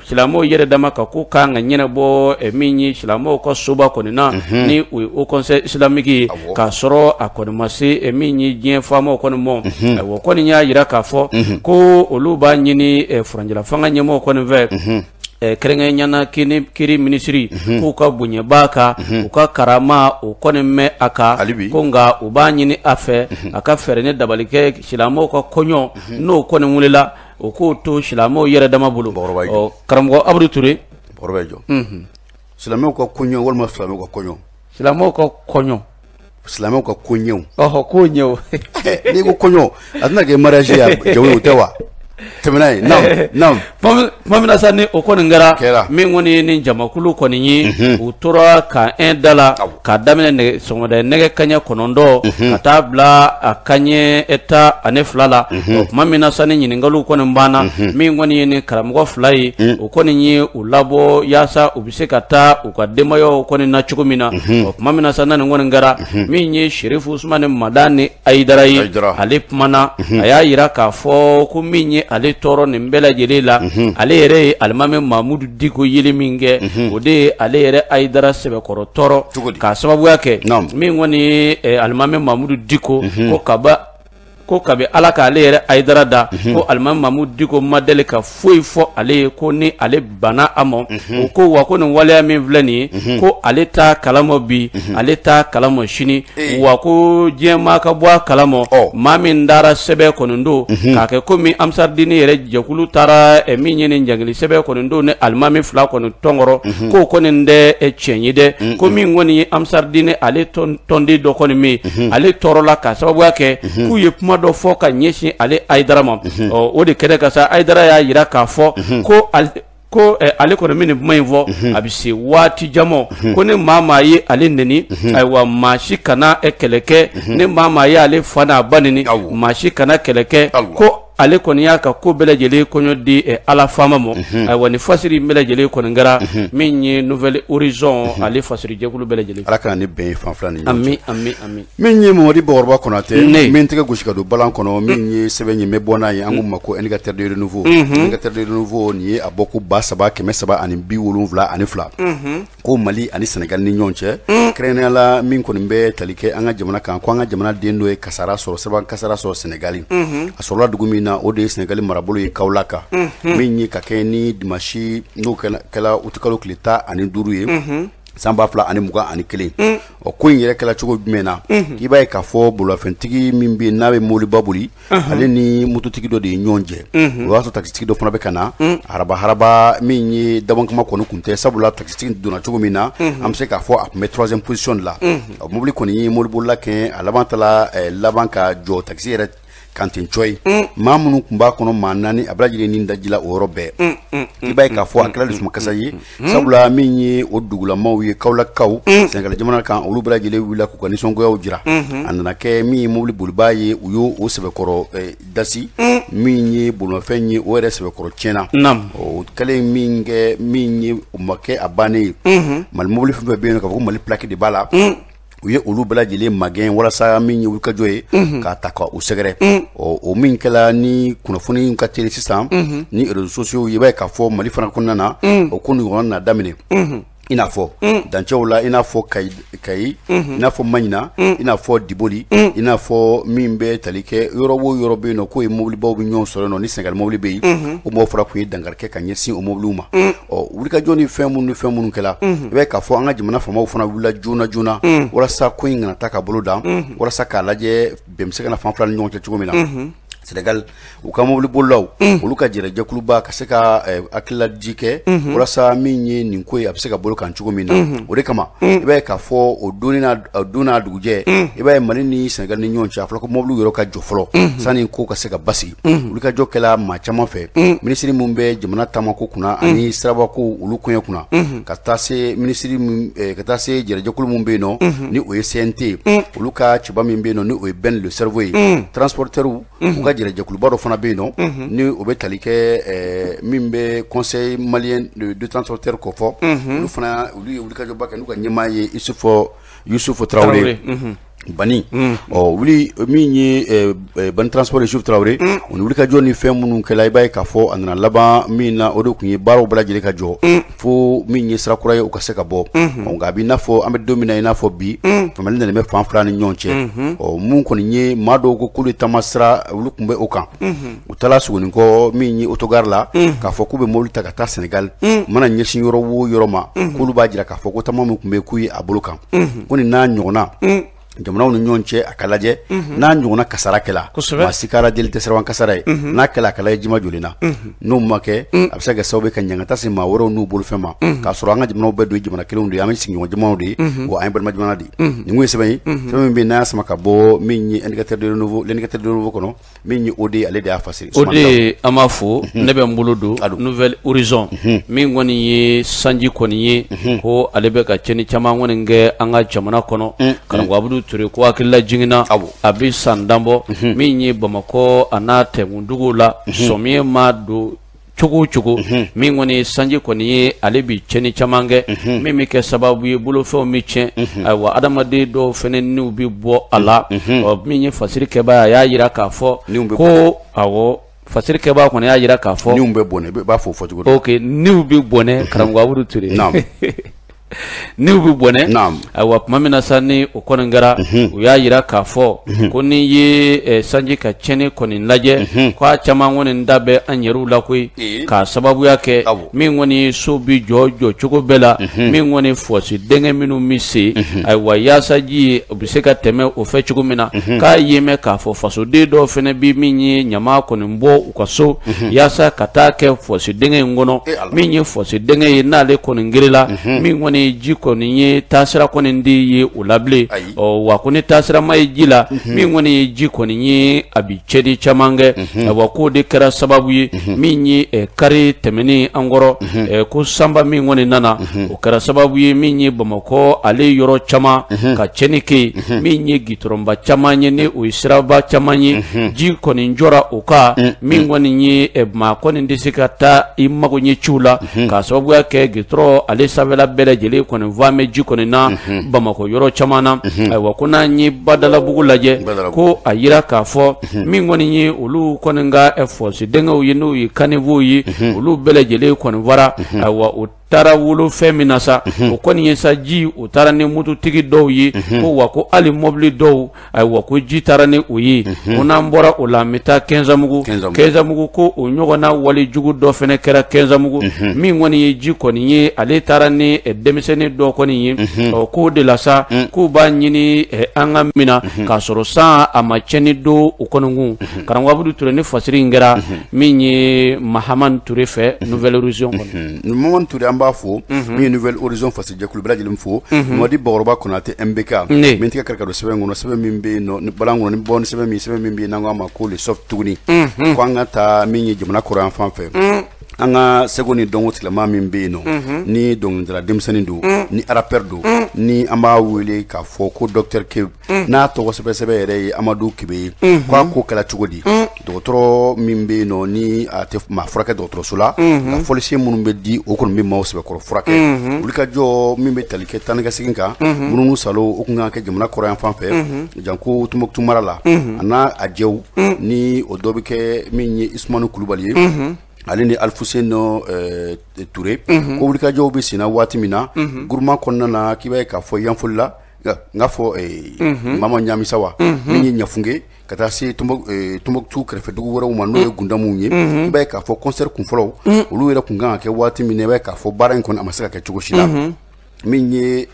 silamɛw yɛrɛ dama ka ko kan ka ɲɛnabɔ min ye silamɛw ka soba kɔni na ni o ye Haut Conseil islamique ye k'a sɔrɔ a kɔni ma se min ye diɲɛ faamaw kɔni mɔ ayiwa kɔni y'a jira k'a fɔ ko olu b'a ɲini furancɛla fanga ɲɛmɔgɔw kɔni fɛ kɛrɛnkɛrɛnnenya na kiri minisiri k'u ka bonyaba kan u ka karama o kɔni mɛn a kan ko nka u b'a ɲini a fɛ a ka fɛɛrɛ ni dabali kɛ silamɛw ka kɔɲɔ n'o kɔni wulila o k'o to silamɛw yɛrɛ dama bolo. Karamɔgɔ Abudu Ture. Jɔ silamɛw ka kɔɲɔ walima silamɛw ka kɔɲɔ. Silamɛw ka kɔɲɔ. Silamɛw ka koɲɛw. Ɔhɔ koɲɛw. N'i ko kɔɲɔ a tɛna kɛ mariage ye jago o tɛ wa? Tɛmɛna ye naam. Tuma min na sa ni o kɔni kɛra min kɔni ye ni jamakulu kɔni ye u tora ka un da la k'a daminɛ sɔgɔmada nɛgɛ kanɲɛ 9 ka taa bila a kanɲɛ 12 la o tuma min na sa ni ɲininkaliw kɔni banna min kɔni ye ni karamɔgɔ 2 ye o kɔni ye u labɔ yaasa u bɛ se ka taa u ka denbayaw kɔni na cogo min na o tuma min na sa na nin kɔni kɛra min ye Serifu Usumani Madani Ayidara ye ale kumana a y'a jira k'a fɔ ko min ye ale tɔɔrɔ nin bɛɛ lajɛlen la ale yɛrɛ ye alimami Mamudu Diko yeli min kɛ o de ye ale yɛrɛ Ayidara sɛbɛkɔrɔ tɔɔrɔ k'a sababuya kɛ min kɔni ye alimami Mamudu Diko ko kabi Ala k'ale yɛrɛ Ayidara da ko alimami Mamudu Diko ma deli ka foyi fɔ ale ye ko ni ale banna a ma o ko wa ko nin waleya min filɛ nin ye ko ale t'a kalama bi ale t'a kalama sini wa ko diɲɛ maa ka bɔ a kalama maa min dara sɛbɛn kɔni don k'a kɛ komi Ansaridini yɛrɛ jɛkulu taara min ye nin jangili sɛbɛn kɔni don ni alimami 2 kɔni tɔnkɔrɔ k'o kɔni tɛ tiɲɛ ye dɛ ko min kɔni ye Ansaridini ale tɔnden dɔ kɔni min ale tɔɔrɔla k'a sababuya kɛ k'u ye kuma dɔ fɔ ka ɲɛsin ale Ayidara ma o de kɛnɛ kan sa Ayidara y'a jira k'a fɔ ko ale kɔni bɛ nin kuma in fɔ a bɛ se waati jan ma ko ni maa ye ale neni ayiwa maa si kana kɛlɛ kɛ ni maa ye ale fa n'a ba neni maa si kana kɛlɛ kɛ ko ale kɔni y'a ka ko bɛɛ lajɛlen kɔɲɔ di Ala faama ma ayiwa ni fasiri bɛɛ lajɛlen kɔni kɛra min ye Nouvel Horizon ale fasiri jɛkulu bɛɛ lajɛlen. Ala ka ni bɛn fan fila ni ɲɔgɔn cɛ. Ami ami ami. Min ye Mamadi Bakɔrɔba Konatɛ min tɛgɛ gosi ka don balan kɔnɔ min ye sɛbɛn ye n bɛ bɔ n'a ye an k'o ma ko indicateur de renouveau. Indicateur de renouveau nin ye a bɔ ko 3372 ko Mali ani Senegal ni ɲɔgɔn cɛ kɛrɛnkɛrɛnnenya la min kɔni bɛ tali kɛ an ka jamana kan ko an ka jamana den dɔ ye kasara sɔrɔ sɛbɛn kasara sɔrɔ Senegali a sɔrɔla dugu min na o de ye Senegali marabolo ye Kaolack min ye ka kɛ ni dimanche n'o kɛla utikalo tile 15 ye san 2021 ɔ ko in yɛrɛ kɛla cogo jumɛn na i b'a ye k'a fɔ bolofɛntigi min bɛ yen n'a bɛ mobiliba boli ale ni mototigi dɔ de ye ɲɔgɔn jɛ o y'a sɔrɔ takisitigi dɔ fana bɛ ka na haraba min ye dabɔkama kɔni kun tɛ sabula takisitigi donna cogo min na an bɛ se k'a fɔ a tun bɛ 3e position de la mobili kɔni ye mobilibolila kɛ a laban taara laban ka jɔ takisi yɛrɛ kan ten cɔyi maa minnu tun b'a kɔnɔ maa 4 a bɛɛ lajɛlen ni daji la o yɔrɔ bɛɛ i b'a ye k'a fɔ a kɛra dusukasa ye sabula min ye o dugulamaw ye Kaolackaw Senegali jamana kan olu bɛɛ lajɛlen wulila k'u ka nisɔngoyaw jira a nana kɛ min ye mobili bolibaa ye u y'o o sɛbɛkɔrɔ dasi min ye bolimafɛn ye o yɛrɛ sɛbɛkɔrɔ tiɲɛna o kɛlen min kɛ min ye o ma kɛ a bannen ye Mali mobili fɛn fɛn bɛ yen k'a fɔ ko Mali plaque de b'a la u ye olu bɛɛ lajɛlen magɛn walasa min ye wulikajɔ ye k'a ta ka u sɛgɛrɛ ɔ o min kɛla ni kunnafoni ka teli sisan ni réseaux sociaux i b'a ye k'a fɔ Mali fana kɔnɔna na o ko ɲɔgɔn na daminɛ i n'a fɔ dancɛw la i n'a fɔ Kayi i n'a fɔ Maɲina i n'a fɔ Diboli i n'a fɔ min bɛ tali kɛ yɔrɔ o yɔrɔ bɛ yen nɔ k'o ye mobilibaw bɛ ɲɔgɔn sɔrɔ yen nɔ ni Senegali mobili bɛ yen o mɔgɔw fana tun ye dankari kɛ ka ɲɛsin o mobiliw ma ɔ wulikajɔ ni fɛn minnu kɛla i b'a ye k'a fɔ an ka jamana faamaw fana wulila joona joona walasa ko in kana taa ka bolo dan walasa k'a lajɛ bɛn bɛ se ka na fan fila ni ɲɔgɔn cɛ cogo min na. Sénégal u ka mobilibolilaw olu ka jɛrɛjɛkuluba ka se ka hakililajigin kɛ walasa min ye nin ko ye a bɛ se ka bolo kan cogo min na. O de kama i b'a ye k'a fɔ o don n'a dugujɛ, i b'a ye Mali ni Sénégal ni ɲɔgɔn cɛ, a fɔra ko mobiliw yɔrɔ ka jɔ fɔlɔ sani ko ka se ka basigi. Wulikajɔ kɛla maa caman fɛ, minisiri min bɛ jamana taamako kunna ani sirabako olu koɲɛ kunna, ka taa se minisiri, ka taa se jɛrɛjɛkulu min bɛ yen nɔ ni o ye CNT, olu ka cɛba min bɛ yen nɔ ni o ye Ben le Cerveau ye, transporteurs u ka jɛrɛjɛkuluba dɔ fana bɛ yen nɔ ni o bɛ tali kɛ min bɛ Conseil malien de transporteurs kofɔ, olu fana olu ye wulikajɔba kɛ n'u ka ɲɛmaa ye Youssouf Traoré Bani. Ɔ wuli min ye Bani Transport Youssouf Traoré, o ni wulikajɔ ni fɛn minnu kɛla, i b'a ye k'a fɔ a nana laban min na, o de tun ye baaraw bɛɛ lajɛlen ka jɔ fo min ye sira kura ye o ka se ka bɔ. Nka a b'i n'a fɔ an bɛ don min na i n'a fɔ bi, faamuyali nana bɛ fan fila ni ɲɔgɔn cɛ. Ɔ mun kɔni ye maa dɔw ko k'olu taama sira olu tun bɛ o kan, u taara Sogonikɔ min ye autogare la k'a fɔ k'u bɛ mobili ta ka taa Sénégal, u mana ɲɛsin yɔrɔ o yɔrɔ ma k'olu b'a jira k'a fɔ ko taama min tun bɛ yen k'u ye a bolo kan, ko nin n'a ɲɔgɔnna jamanaw ni ɲɔgɔn cɛ a ka lajɛ n'a ɲɔgɔnna kasara kɛla, maa si ka ala deli tɛ siraban kasara ye, n'a kɛla a ka lajɛ jima joli na, n'o ma kɛ a bɛ se ka kɛ sababu ye ka ɲangata se maa wɛrɛw n'u bolofɛn ma, k'a sɔrɔ an ka jamanaw bɛɛ don ye jamana kelenw de ye, an bɛ sigiɲɔgɔn jamanaw de ye, wa an ye balima jamana de ye. Nin kun ye sɛbɛn ye, sɛbɛn min bɛ yen n'a y'a sama ka bɔ min ye indicateur de renouveau, l'indicateur de renouveau kɔnɔ, min ye OD, ale de y'a fasiri. OD an b'a fo, ne bɛ n bolo don Nouvel Horizon min kɔni ye sanji kɔni ye, ko ale bɛ ka tiɲɛni caman kɔni kɛ an ka jamana kɔnɔ. Karamɔgɔ Abudu Ture ko hakilila jiginna a bɛ san tan bɔ, min ye Bamakɔ a n'a tɛnkunduguw la, sɔmiɲɛ ma don cogo o cogo, min kɔni sanji kɔni ye ale bi tiɲɛni caman kɛ, min bɛ kɛ sababu ye bolofɛnw bɛ tiɲɛ, ayiwa adamaden dɔw fɛnɛ niw bɛ bɔ a la. Ɔ min ye fasiri kɛbaa ye, a y'a jira k'a fɔ ko awɔ fasiri kɛbaa kɔni y'a jira k'a fɔ niw bɛ bɔnɛ, i b'a fɔ o fɔcogo la. Ok, niw bɛ bɔnɛ, karamɔgɔ Abudu Ture, niw bɛ bɔnɛ. Ayiwa tuma min na sa ni o kɔni kɛra, u y'a jira k'a fɔ ko n'i ye sanji ka tiɲɛni kɔni lajɛ, k'a caman kɔni da bɛ an yɛrɛw la koyi, k'a sababuya kɛ min kɔni so bɛ jɔ cogo bɛɛ la, min kɔni fɔsi denkɛ minnu bɛ se, ayiwa yaasa ji ye u bɛ se ka tɛmɛ o fɛ cogo min na, k'a ye mɛn k'a fɔ fasoden dɔw fana bɛ min ye ɲama kɔni bɔ u ka so yaasa ka taa kɛ fɔsi denkɛ in kɔnɔ, min ye fɔsi denkɛ ye n'ale kɔni gerela, min kɔni ji kɔni ye taasira kɔni di ye o la bilen. Ɔ wa ko ni taasira ma ye ji la, min kɔni ye ji kɔni ye a bi cɛdi caman kɛ. Ayiwa k'o de kɛra sababu ye min ye kari tɛmɛnen an kɔrɔ, ko sanba min kɔni nana, o kɛra sababu ye min ye Bamakɔ ale yɔrɔ caman ka tiɲɛni kɛ, min ye gitɔrɔnba caman ye ni o ye siraba caman ye, ji kɔni jɔra o kan, min kɔni ye maa kɔni tɛ se ka taa i mago ɲɛ ciw la, k'a sababuya kɛ gitɔrɔn ale sanfɛla bɛɛ lajɛlen kɔni va mɛ ji kɔni na Bamakɔ yɔrɔ caman na. Ayiwa ko n'an ye Badalabugu lajɛ, ko a yira k'a fɔ min kɔni ye olu kɔni ka fɔsi denkɛw ye n'o ye caniveau ye, olu bɛɛ lajɛlen kɔni fara. Ayiwa o taara wolo fɛn min na sa, o kɔni ye sa ji o taara ni mototigi dɔw ye, ko wa ko hali mɔbili dɔw, ayiwa ko ji taara ni o ye. Ko n'an bɔra o la an bɛ taa Kɛnzamugu, Kɛnzamugu ko o ɲɔgɔnna walejugu dɔ fana kɛra Kɛnzamugu, min kɔni ye ji kɔni ye ale taara ni denmisɛnnin dɔ kɔni ye. Ɔ k'o de la sa k'u b'a ɲini an ka minɛ k'a sɔrɔ san a ma tiɲɛni don o kɔni kun. Karamɔgɔ Abudu Ture, ni fasiri in kɛra min ye Mahamani Ture fɛ Nouvel Horizon kɔnɔ. Mahamani Ture an b'a fo, min ye Nouvel Horizon fasijɛkulu bɛɛ lajɛlen fo, Mamadi Bakɔrɔba Konate MBK min tɛ ka kari ka don sɛbɛn kɔnɔ, sɛbɛn min bɛ yen nɔ balan kɔnɔ ni bɔ ni sɛbɛn min bɛ yen n'an k'a ma ko le soft tuguni, ko an ka taa min ye jamana kɔrɔ yan fan fɛ, an ka seko ni dɔnko tilama min bɛ yen nɔ ni dɔnkilidala denmisɛnnin don, ni rappeur don, ni an b'a wele k'a fɔ ko Docteur Kebe, n'a tɔgɔ sɛbɛ yɛrɛ ye Amadu Kebe ye, k'a ko kɛra cogo di, dɔgɔtɔrɔ min bɛ yen nɔ ni a tɛ maa furakɛ dɔgɔtɔrɔso la, nka fɔlisen minnu bɛ di o kɔni bɛ maaw sɛbɛkɔrɔ furakɛ. Wulikajɔ min bɛ tali kɛ taa ni ka segin kan, munumunu salo o kun kan ka kɛ jamana kɔrɔ yan fan fɛ, janko Tumutu mara la, a n'a a jɛw ni o dɔ bɛ kɛ min ye Isumani Kulubali ye, ale ni Alfuseni Ture, ko wulikajɔw bɛ senna waati min na groupement kɔnɔna na, k'i b'a ye k'a fɔ Yanfolila, n k'a fɔ Mama Ɲamisawa min ye Ɲafunke ka taa se Tumutu kɛrɛfɛ dugu wɛrɛw ma n'o ye Gundamuw ye, i b'a ye k'a fɔ concert kunfɔlɔw olu yɛrɛ kun kan ka kɛ waati min na, i b'a ye k'a fɔ baara in kɔni a ma se ka kɛ cogo si la. Min ye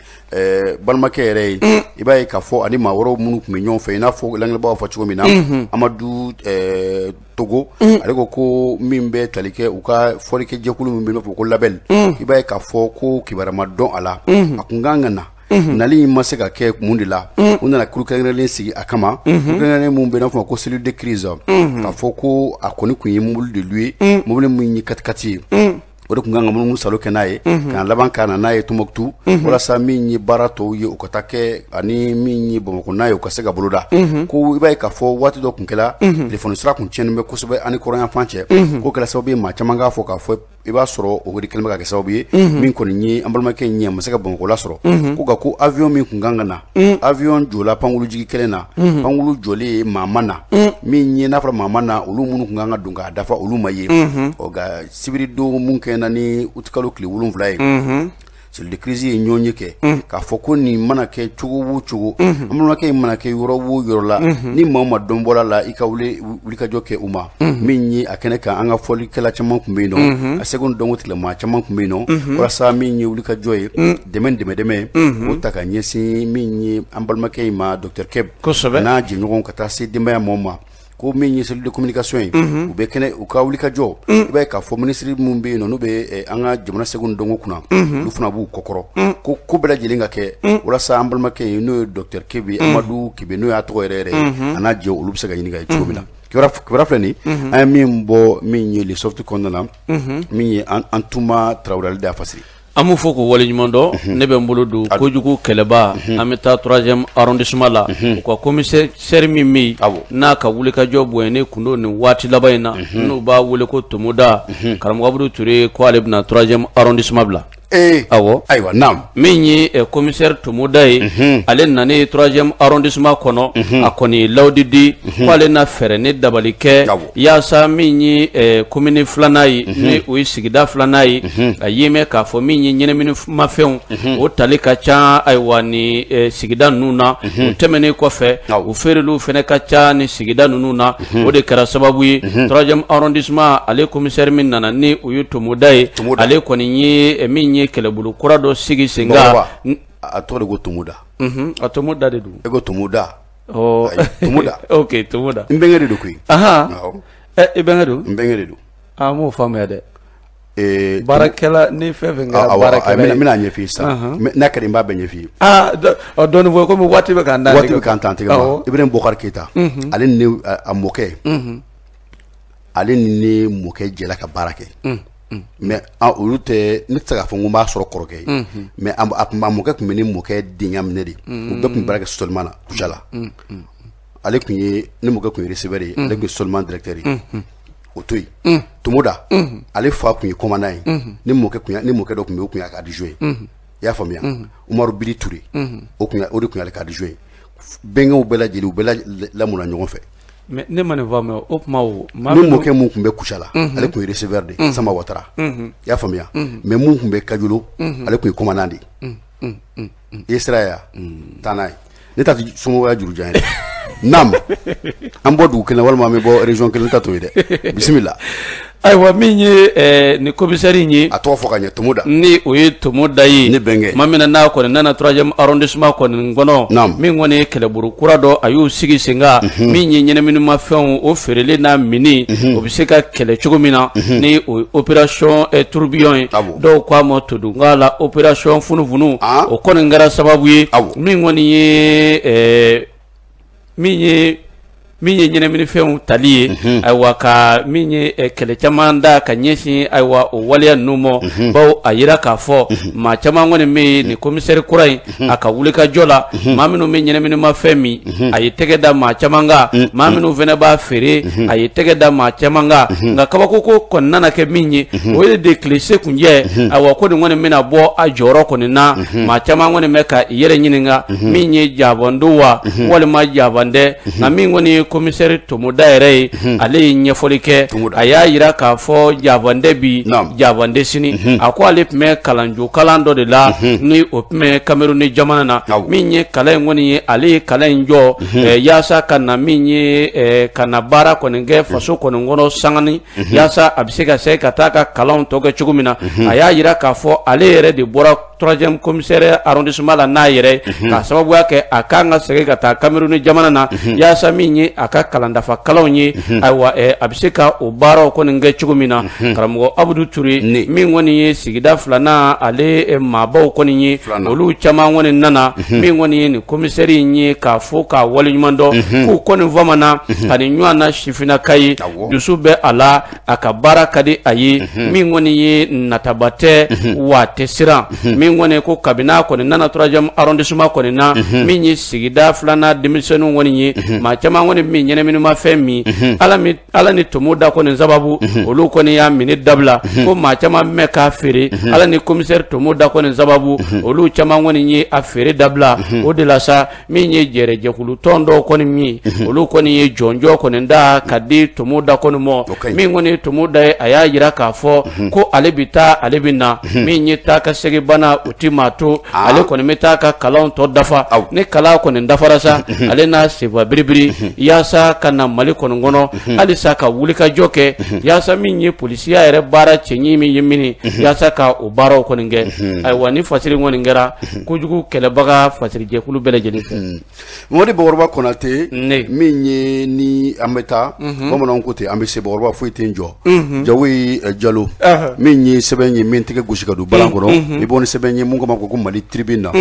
balimakɛ yɛrɛ ye, i b'a ye k'a fɔ ani maa wɛrɛw minnu tun bɛ ɲɔgɔn fɛ, i n'a fɔ langilɛbagaw fɔ cogo min na, Amadu Togo, ale ko ko min bɛ tali kɛ u ka fɔlikɛjɛkulu min bɛ yen, n'o fɔ ko label, i b'a ye k'a fɔ ko kibaruya ma dɔn a la, a kun kan ka na. Nali in ma se ka kɛ mun de la? U nana kulu kɛrɛnkɛrɛnlen sigi a kama, kulu kɛrɛnkɛrɛnlen mun bɛ n'a fɔ ko cellule de crise, k'a fɔ ko a kɔni kun ye mobili de louer, mobili min ye katikati ye, o de tun kan ka munumunu salo kɛ n'a ye, ka laban ka na n'a ye Tombouctou, walasa min ye baara tɔw ye, o ka taa kɛ, ani min ye Bamakɔ n'a ye, o ka se ka boloda. Ko i b'a ye k'a fɔ waati dɔ tun kɛla, telefɔni sira kun tiɲɛnen bɛ kosɛbɛ ani kɔrɔnyanfan cɛ, k'o kɛra sababu ye maa caman k'a fɔ k'a fɔ i b'a sɔrɔ o de kɛlen bɛ ka kɛ sababu ye min kɔni ye an balimakɛ in ye, a ma se ka Bamakɔ lasɔrɔ. Ko nka ko avion min tun kan ka na, avion jɔla pankurujigi kelen na, pankuru jɔlen maa ma na. Min ye n'a fɔra maa ma na, olu minnu tun kan ka don k'a dafa, olu ma ye. Ɔ nka sibiri don mun kɛra ni utikalo tile 7 ye, cellule de crise ye ɲɔgɔn ye kɛ k'a fɔ ko nin mana kɛ cogo o cogo, an balimakɛ in mana kɛ yɔrɔ o yɔrɔ la, ni maa o maa dɔn bɔra la, i ka wuli wulikajɔ kɛ u ma. Min ye a kɛnɛ kan, an ka fɔlikɛla caman tun bɛ yen nɔ, a seko ni dɔnko tigilamaa caman tun bɛ yen nɔ, walasa min ye wulikajɔ ye, dɛmɛ k'o ta ka ɲɛsin min ye an balimakɛ in ma, docteur Keb n'a jɛɲɔgɔnw, ka taa se denbaya maaw ma. Ko min ye cellule de communication ye, u bɛ kɛnɛ u ka wulikajɔ, i b'a ye k'a fɔ minisiri minnu bɛ yen nɔ, n'u bɛ an ka jamana seko ni dɔnko kunna, olu fana b'u kɔkɔrɔ ko ko bɛɛ lajɛlen ka kɛ walasa an balimakɛ in, n'o ye docteur Kebe, Amadu Kebe, n'o y'a tɔgɔ yɛrɛ yɛrɛ ye, a n'a jɛ, olu bɛ se ka ɲini ka ye cogo min na. Kibaruya filɛ nin, an ye min bɔ min ye Le Soft kɔnɔna na, min ye Antuma Tarawele, ale de y'a fasiri. An b'u fo k'u waleɲuman dɔn. Ne bɛ n bolo don kojugu kɛlɛba, an bɛ taa troisième arrondissement la, u ka commissaire min bɛ yen n'a ka wulikajɔ bonyalen kun don nin waati laban in na, n'u b'a wele ko Tomoda, karamɔgɔ Abudu Ture ko ale bɛna troisième arrondissement bila. Awɔ. Ayiwa, naam. Min ye commissaire Tomoda ye, ale nanen troisième arrondissement kɔnɔ, a kɔni ye lawudi di ko ale na fɛɛrɛ ni dabali kɛ yaasa min ye commune filanan ye, ni o ye sigida filanan ye, a ye mɛn k'a fɔ min ye ɲɛnaminimafɛnw o tali ka ca, ayiwa, ni sigida ninnu na. O tɛmɛnen kɔfɛ, o feereliw fana ka ca ni sigida ninnu na. O de kɛra sababu ye troisième arrondissement, ale commissaire min nana ni o ye Tomoda ye, ale kɔni ye min ye kɛlɛbolo kura dɔ sigi sen kan. A tɔgɔ de ko Tomoda. A Tomoda de don. E ko Tomoda. Ɔ Tomoda. Ok, Tomoda. N bɛnkɛ de don koyi. Ahan. I bɛnkɛ don? N bɛnkɛ de don. An m'o faamuya dɛ. Baarakɛla ni fɛn fɛn kɛra baarakɛla ye. N bɛna ɲɛf'i ye sisan. N'a kɛra n b'a bɛɛ ɲɛf'i ye. Aa, dɔɔnin fɔ komi waati bɛ k'an dan. Waati bɛ k'an tan tigɛ ma. Ibrahim Bokari Keyita. Ale ni a mɔkɛ. Ale ni ne mɔkɛ jɛla ka baara kɛ. Mais olu tɛ, ne tɛ se k'a fɔ ko n b'a sɔrɔ kɔrɔkɛ ye, mais a tun a mɔkɛ tun bɛ ne mɔkɛ denya minɛ de. U bɛɛ tun bɛ baara kɛ Solima na Kucala. Ale tun ye, ne mɔkɛ tun ye receveur ye, ale tun ye Solima directeur ye. O to yen, Tomoda, ale fa tun ye commandant ye. Ne mɔkɛ tun, ne mɔkɛ dɔ tun bɛ yen, o tun y'a ka adjoint ye. I y'a faamuya? Umaru Biri Ture, o tun o de tun y'ale ka adjoint ye. Bɛnkɛw bɛɛ lajɛlen, u bɛɛ lamɔna ɲɔgɔn fɛ. Mais ne ma nin faamuya o kuma o. Ne mɔkɛ mun tun bɛ Kucala, ale tun ye receveur de ye, Sama Watara. I y'a faamuya? Mais mun tun bɛ Kajolo, ale tun ye commandant de ye. I ye sira ye wa? Taa n'a ye. Ne ta tɛ somɔgɔya juru jan ye dɛ. Naam. An bɔ dugu kelen walima an bɛ bɔ région kelen, ta t'o ye dɛ. Bisimila. Ayiwa, min ye nin commissaire in ye. A tɔgɔ fɔ ka ɲɛ, Tomoda. Ni o ye Tomoda ye. Ne bɛnkɛ. Tuma min na n'a kɔni nana troisième arrondissement kɔni kɔnɔ. Naam. Min kɔni ye kɛlɛbolo kura dɔ, a y'o sigi sen kan. Min ye ɲɛnaminimafɛnw o feereli n'a minni, o bɛ se ka kɛlɛ cogo min na. Ni o ye opération tourbillon ye. Dɔw k'a ma todunkan la opération funufunu. O kɔni kɛra sababu ye. Min kɔni ye min ye ɲɛnaminifɛnw tali ye, ayiwa, ka min ye kɛlɛ caman da ka ɲɛsin, ayiwa, o waleya ninnu ma, bawo a yira k'a fɔ maa caman kɔni bɛ yen, nin commissaire kura in a ka wulikajɔ la, maa minnu bɛ ɲɛnaminimafɛn min, a ye tɛgɛ da maa caman kan, maa minnu fana b'a feere, a ye tɛgɛ da maa caman kan. Nka kabako ko kɔni nana kɛ min ye, o ye de tile se kunjɛ, ayiwa, ko nin kɔni bɛna bɔ a jɔyɔrɔ kɔni na. Maa caman kɔni bɛ ka i yɛrɛ ɲininka min ye jaban don wa walima jaban tɛ. Nka min kɔni ye commissaire Tomoda yɛrɛ ye, ale ye ɲɛfɔli kɛ, a y'a yira k'a fɔ jabandɛ bi, jabandɛ sini. A ko ale tun bɛ kalanjo kalan dɔ de la, ni o tun bɛ Cameroun jamana na. Min ye kalan in kɔni ye, ale ye kalan in jɔ yaasa ka na min ye ka na baara kɔni kɛ faso kɔni kɔnɔ sangani, yaasa a bɛ se ka se ka taa ka kalanw tɔ kɛ cogo min na. A y'a yira k'a fɔ ale yɛrɛ de bɔra 3e commissariat arrondissement la n'a yɛrɛ k'a sababuya kɛ a kan ka segin ka taa Cameroun jamana na yaasa min ye a ka kalandafa kalanw ye ayiwa a bɛ se ka o baaraw kɔni kɛ cogo min na karamɔgɔ Abudu Ture min kɔni ye sigida filanan ale maabaw kɔni ye olu caman kɔni nana min kɔni ye nin commissaire in ye k'a fɔ k'a waleɲuman dɔn k'u kɔni famana ka nin ɲɔgɔn na sifinnaka ye dusu bɛ a la a ka baara ka di a ye min kɔni ye nataba tɛ wa a tɛ siran min kɔni ko kabini a kɔni nana 3e arrondissement kɔni na min ye sigida filanan denmisɛnninw kɔni ye maa caman kɔni min ɲɛnaminimafɛn min ala ni Tomoda kɔni sababu olu kɔni y'a minɛ dabila ko maa caman mɛn k'a feere ala ni commissaire Tomoda kɔni sababu olu caman kɔni ye a feere dabila o de la sa min ye jɛrɛjɛkulu tɔn dɔw kɔni min olu kɔni ye jɔnjɔn kɔni da ka di Tomoda kɔni mɔ min kɔni ye Tomoda ye a y'a jira k'a fɔ ko ale bɛ taa ale bɛ na min ye taa ka segin bana o ti maa to ale kɔni bɛ taa ka kalanw tɔ dafa ni kalan kɔni dafara sa ale n'a senfa biribiri yaasa ka na Mali kɔni kɔnɔ halisa ka wulikajɔ kɛ yaasa min ye polisiya yɛrɛ baara cɛɲi min ye min yaasa ka o baaraw kɔni kɛ ayiwa ni fasiri kɔni kɛra kojugu kɛlɛbaga fasirijɛkulu bɛɛ lajɛlen fɛ. Mamadi Bakɔrɔba Konate min ye ni an bɛ taa bamananw ko ten an bɛ se Bakɔrɔba foyi tɛ n jɔ Jawoyi Jalo min ye sɛbɛn ye min tɛgɛ gosi ka don balan kɔnɔ i bɔ ni sɛbɛn ye mun kama ko Mali Tribune na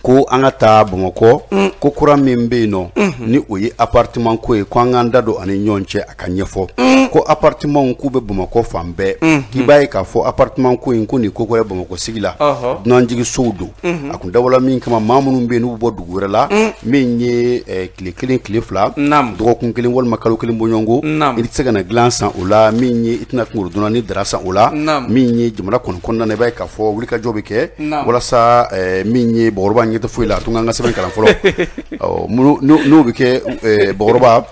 ko an ka taa Bamakɔ ko kura min bɛ yen nɔ ni o ye appartement ko ye ko an k'an da don ani ɲɔgɔn cɛ a ka ɲɛfɔ ko appartement k'u bɛ Bamakɔ fan bɛɛ k'i b'a ye k'a fɔ appartement ko in ko nin ko kura ye Bamakɔ sigi la dunanjiginsow don a kun dabɔla min kama maa minnu bɛ yen n'u bɛ bɔ dugu wɛrɛ la min ye tile kelen tile fila dɔgɔkun kelen walima kalo kelen bɔɲɔgɔnko i tɛ se ka na dilan san o la min ye i tɛna kunkolo dunan ni dara san o la min ye jamana kɔni kɔnɔna na i b'a ye k'a fɔ wulikajɔ bɛ kɛ walasa min ye Bakɔrɔba ɲɛ tɛ foyi la a tun k'an ka sɛbɛn kalan fɔlɔ n'o bɛ kɛ Bakɔrɔba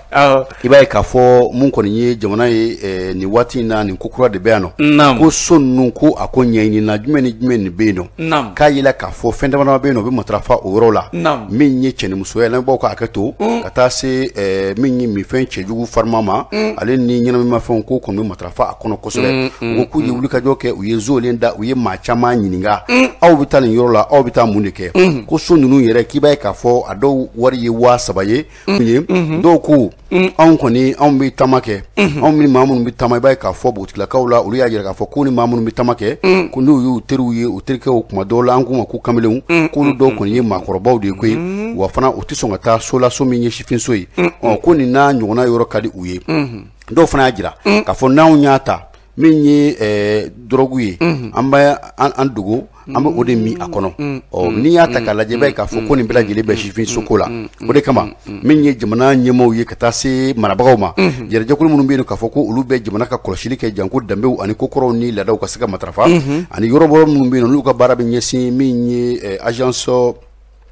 i b'a ye k'a fɔ mun kɔni ye jamana ye nin waati in na nin ko kura de bɛ yan nɔ ko so ninnu ko a ko ɲɛɲinina jumɛn ni jumɛn nin bɛ yen nɔ k'a yira k'a fɔ fɛn dama dama bɛ yen nɔ o bɛ matarafa o yɔrɔ la min ye cɛnimusoya lamɛnbaaw ka hakɛ to ka taa se min ye minfɛn cɛjugu farima ma ale ni ɲɛnaminimafɛnw ko kɔni bɛ matarafa a kɔnɔ kosɛbɛ u ko k'u ye wulikajɔ kɛ u ye zolen da u ye maa caman ɲininka aw bɛ taa nin yɔrɔ la aw bɛ taa mun de kɛ ko so ninnu yɛrɛ k'i b'a ye k'a fɔ a dɔw wari ye 3000 ye dɔw ko anw kɔni anw bɛ taama kɛ anw ni maa minnu bɛ taama i b'a ye k'a fɔ npogotigilakaw la olu y'a jira k'a fɔ ko ni maa minnu bɛ taama kɛ ko n'u y'u teriw ye u terikɛw kuma dɔw la an k'u ma ko kamelenw k'olu dɔw kɔni ye maakɔrɔbaw de ye koyi wa fana u tɛ sɔn ka taa so la so min ye sifinso ye ɔ ko nin n'a ɲɔgɔnna yɔrɔ ka di u ye dɔw fana y'a jira k'a fɔ n'anw y'a ta min ye dɔrɔgu ye an bɛ an dogo an bɛ o de min a kɔnɔ ɔ n'i y'a ta k'a lajɛ i b'a ye k'a fɔ ko nin bɛɛ lajɛlen bɛ sifinso ko la o de kama min ye jamana ɲɛmaaw ye ka taa se marabagaw ma jɛrɛjɛkulu minnu bɛ yen k'a fɔ ko olu bɛ jamana ka kɔlɔsili kɛ janko danbew ani kokɔrɔw ni laadaw ka se ka matarafa ani yɔrɔ yɔrɔ minnu bɛ yen n'olu ka baara bɛ ɲɛsin min ye agence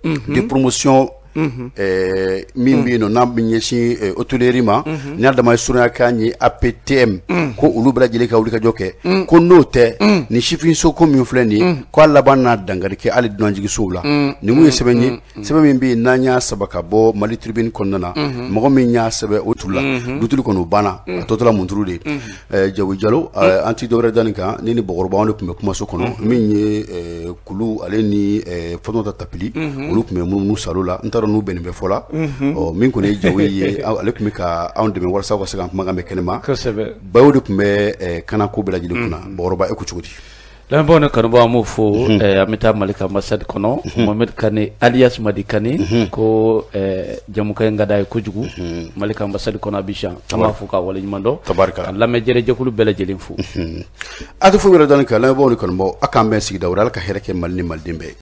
de promotion min bɛ yen nɔ n'a bɛ ɲɛsin hôtellerie ma n'a dama ye surunya kan ye APTM ko olu bɛɛ lajɛlen ka wulikajɔ kɛ ko n'o tɛ nin sifinso ko min filɛ nin ye k'a laban n'a dankari kɛ hali dunanjiginsow la nin kun ye sɛbɛn ye sɛbɛn min bɛ yen n'an y'a saba ka bɔ Mali Tribune kɔnɔna na mɔgɔ min y'a sɛbɛn o turu la dutulu kɔni o banna a tɔ tora munturu de ye Jawoyi Jalo an ti dɔwɛrɛ da nin kan ni Bakɔrɔba anw de tun bɛ kumaso kɔnɔ min ye Kulu ale ni Fatumata Tapili olu tun bɛ munumunu salo la n t'a dɔn n'u bɛnnen bɛ fɔ la ɔ min kɔni ye Jawoyi ye ale tun bɛ ka anw dɛmɛ walasa ka se ka kumakan mɛn kɛnɛma Bayo de tun bɛ kana ko bɛɛ lajɛlen kunna Bakɔrɔba e ko cogo di? Lamɛnbaaw ni kanubaaw an b'o fo an bɛ taa Mali ka ambassade kɔnɔ Mohamed Kane alias Madi Kane ko jamukan in ka d'a ye kojugu Mali ka ambassade kɔnɔ Abidjan an b'a fo k'a waleɲuman dɔn ka lamɛnjɛrɛjɛkulu bɛɛ lajɛlen fo. A tɛ foyi wɛrɛ dɔn kan lamɛnbaaw ni kanubaaw a k'an bɛn sigida wɛrɛ Ala ka hɛrɛ kɛ Mali ni maliden bɛɛ ye.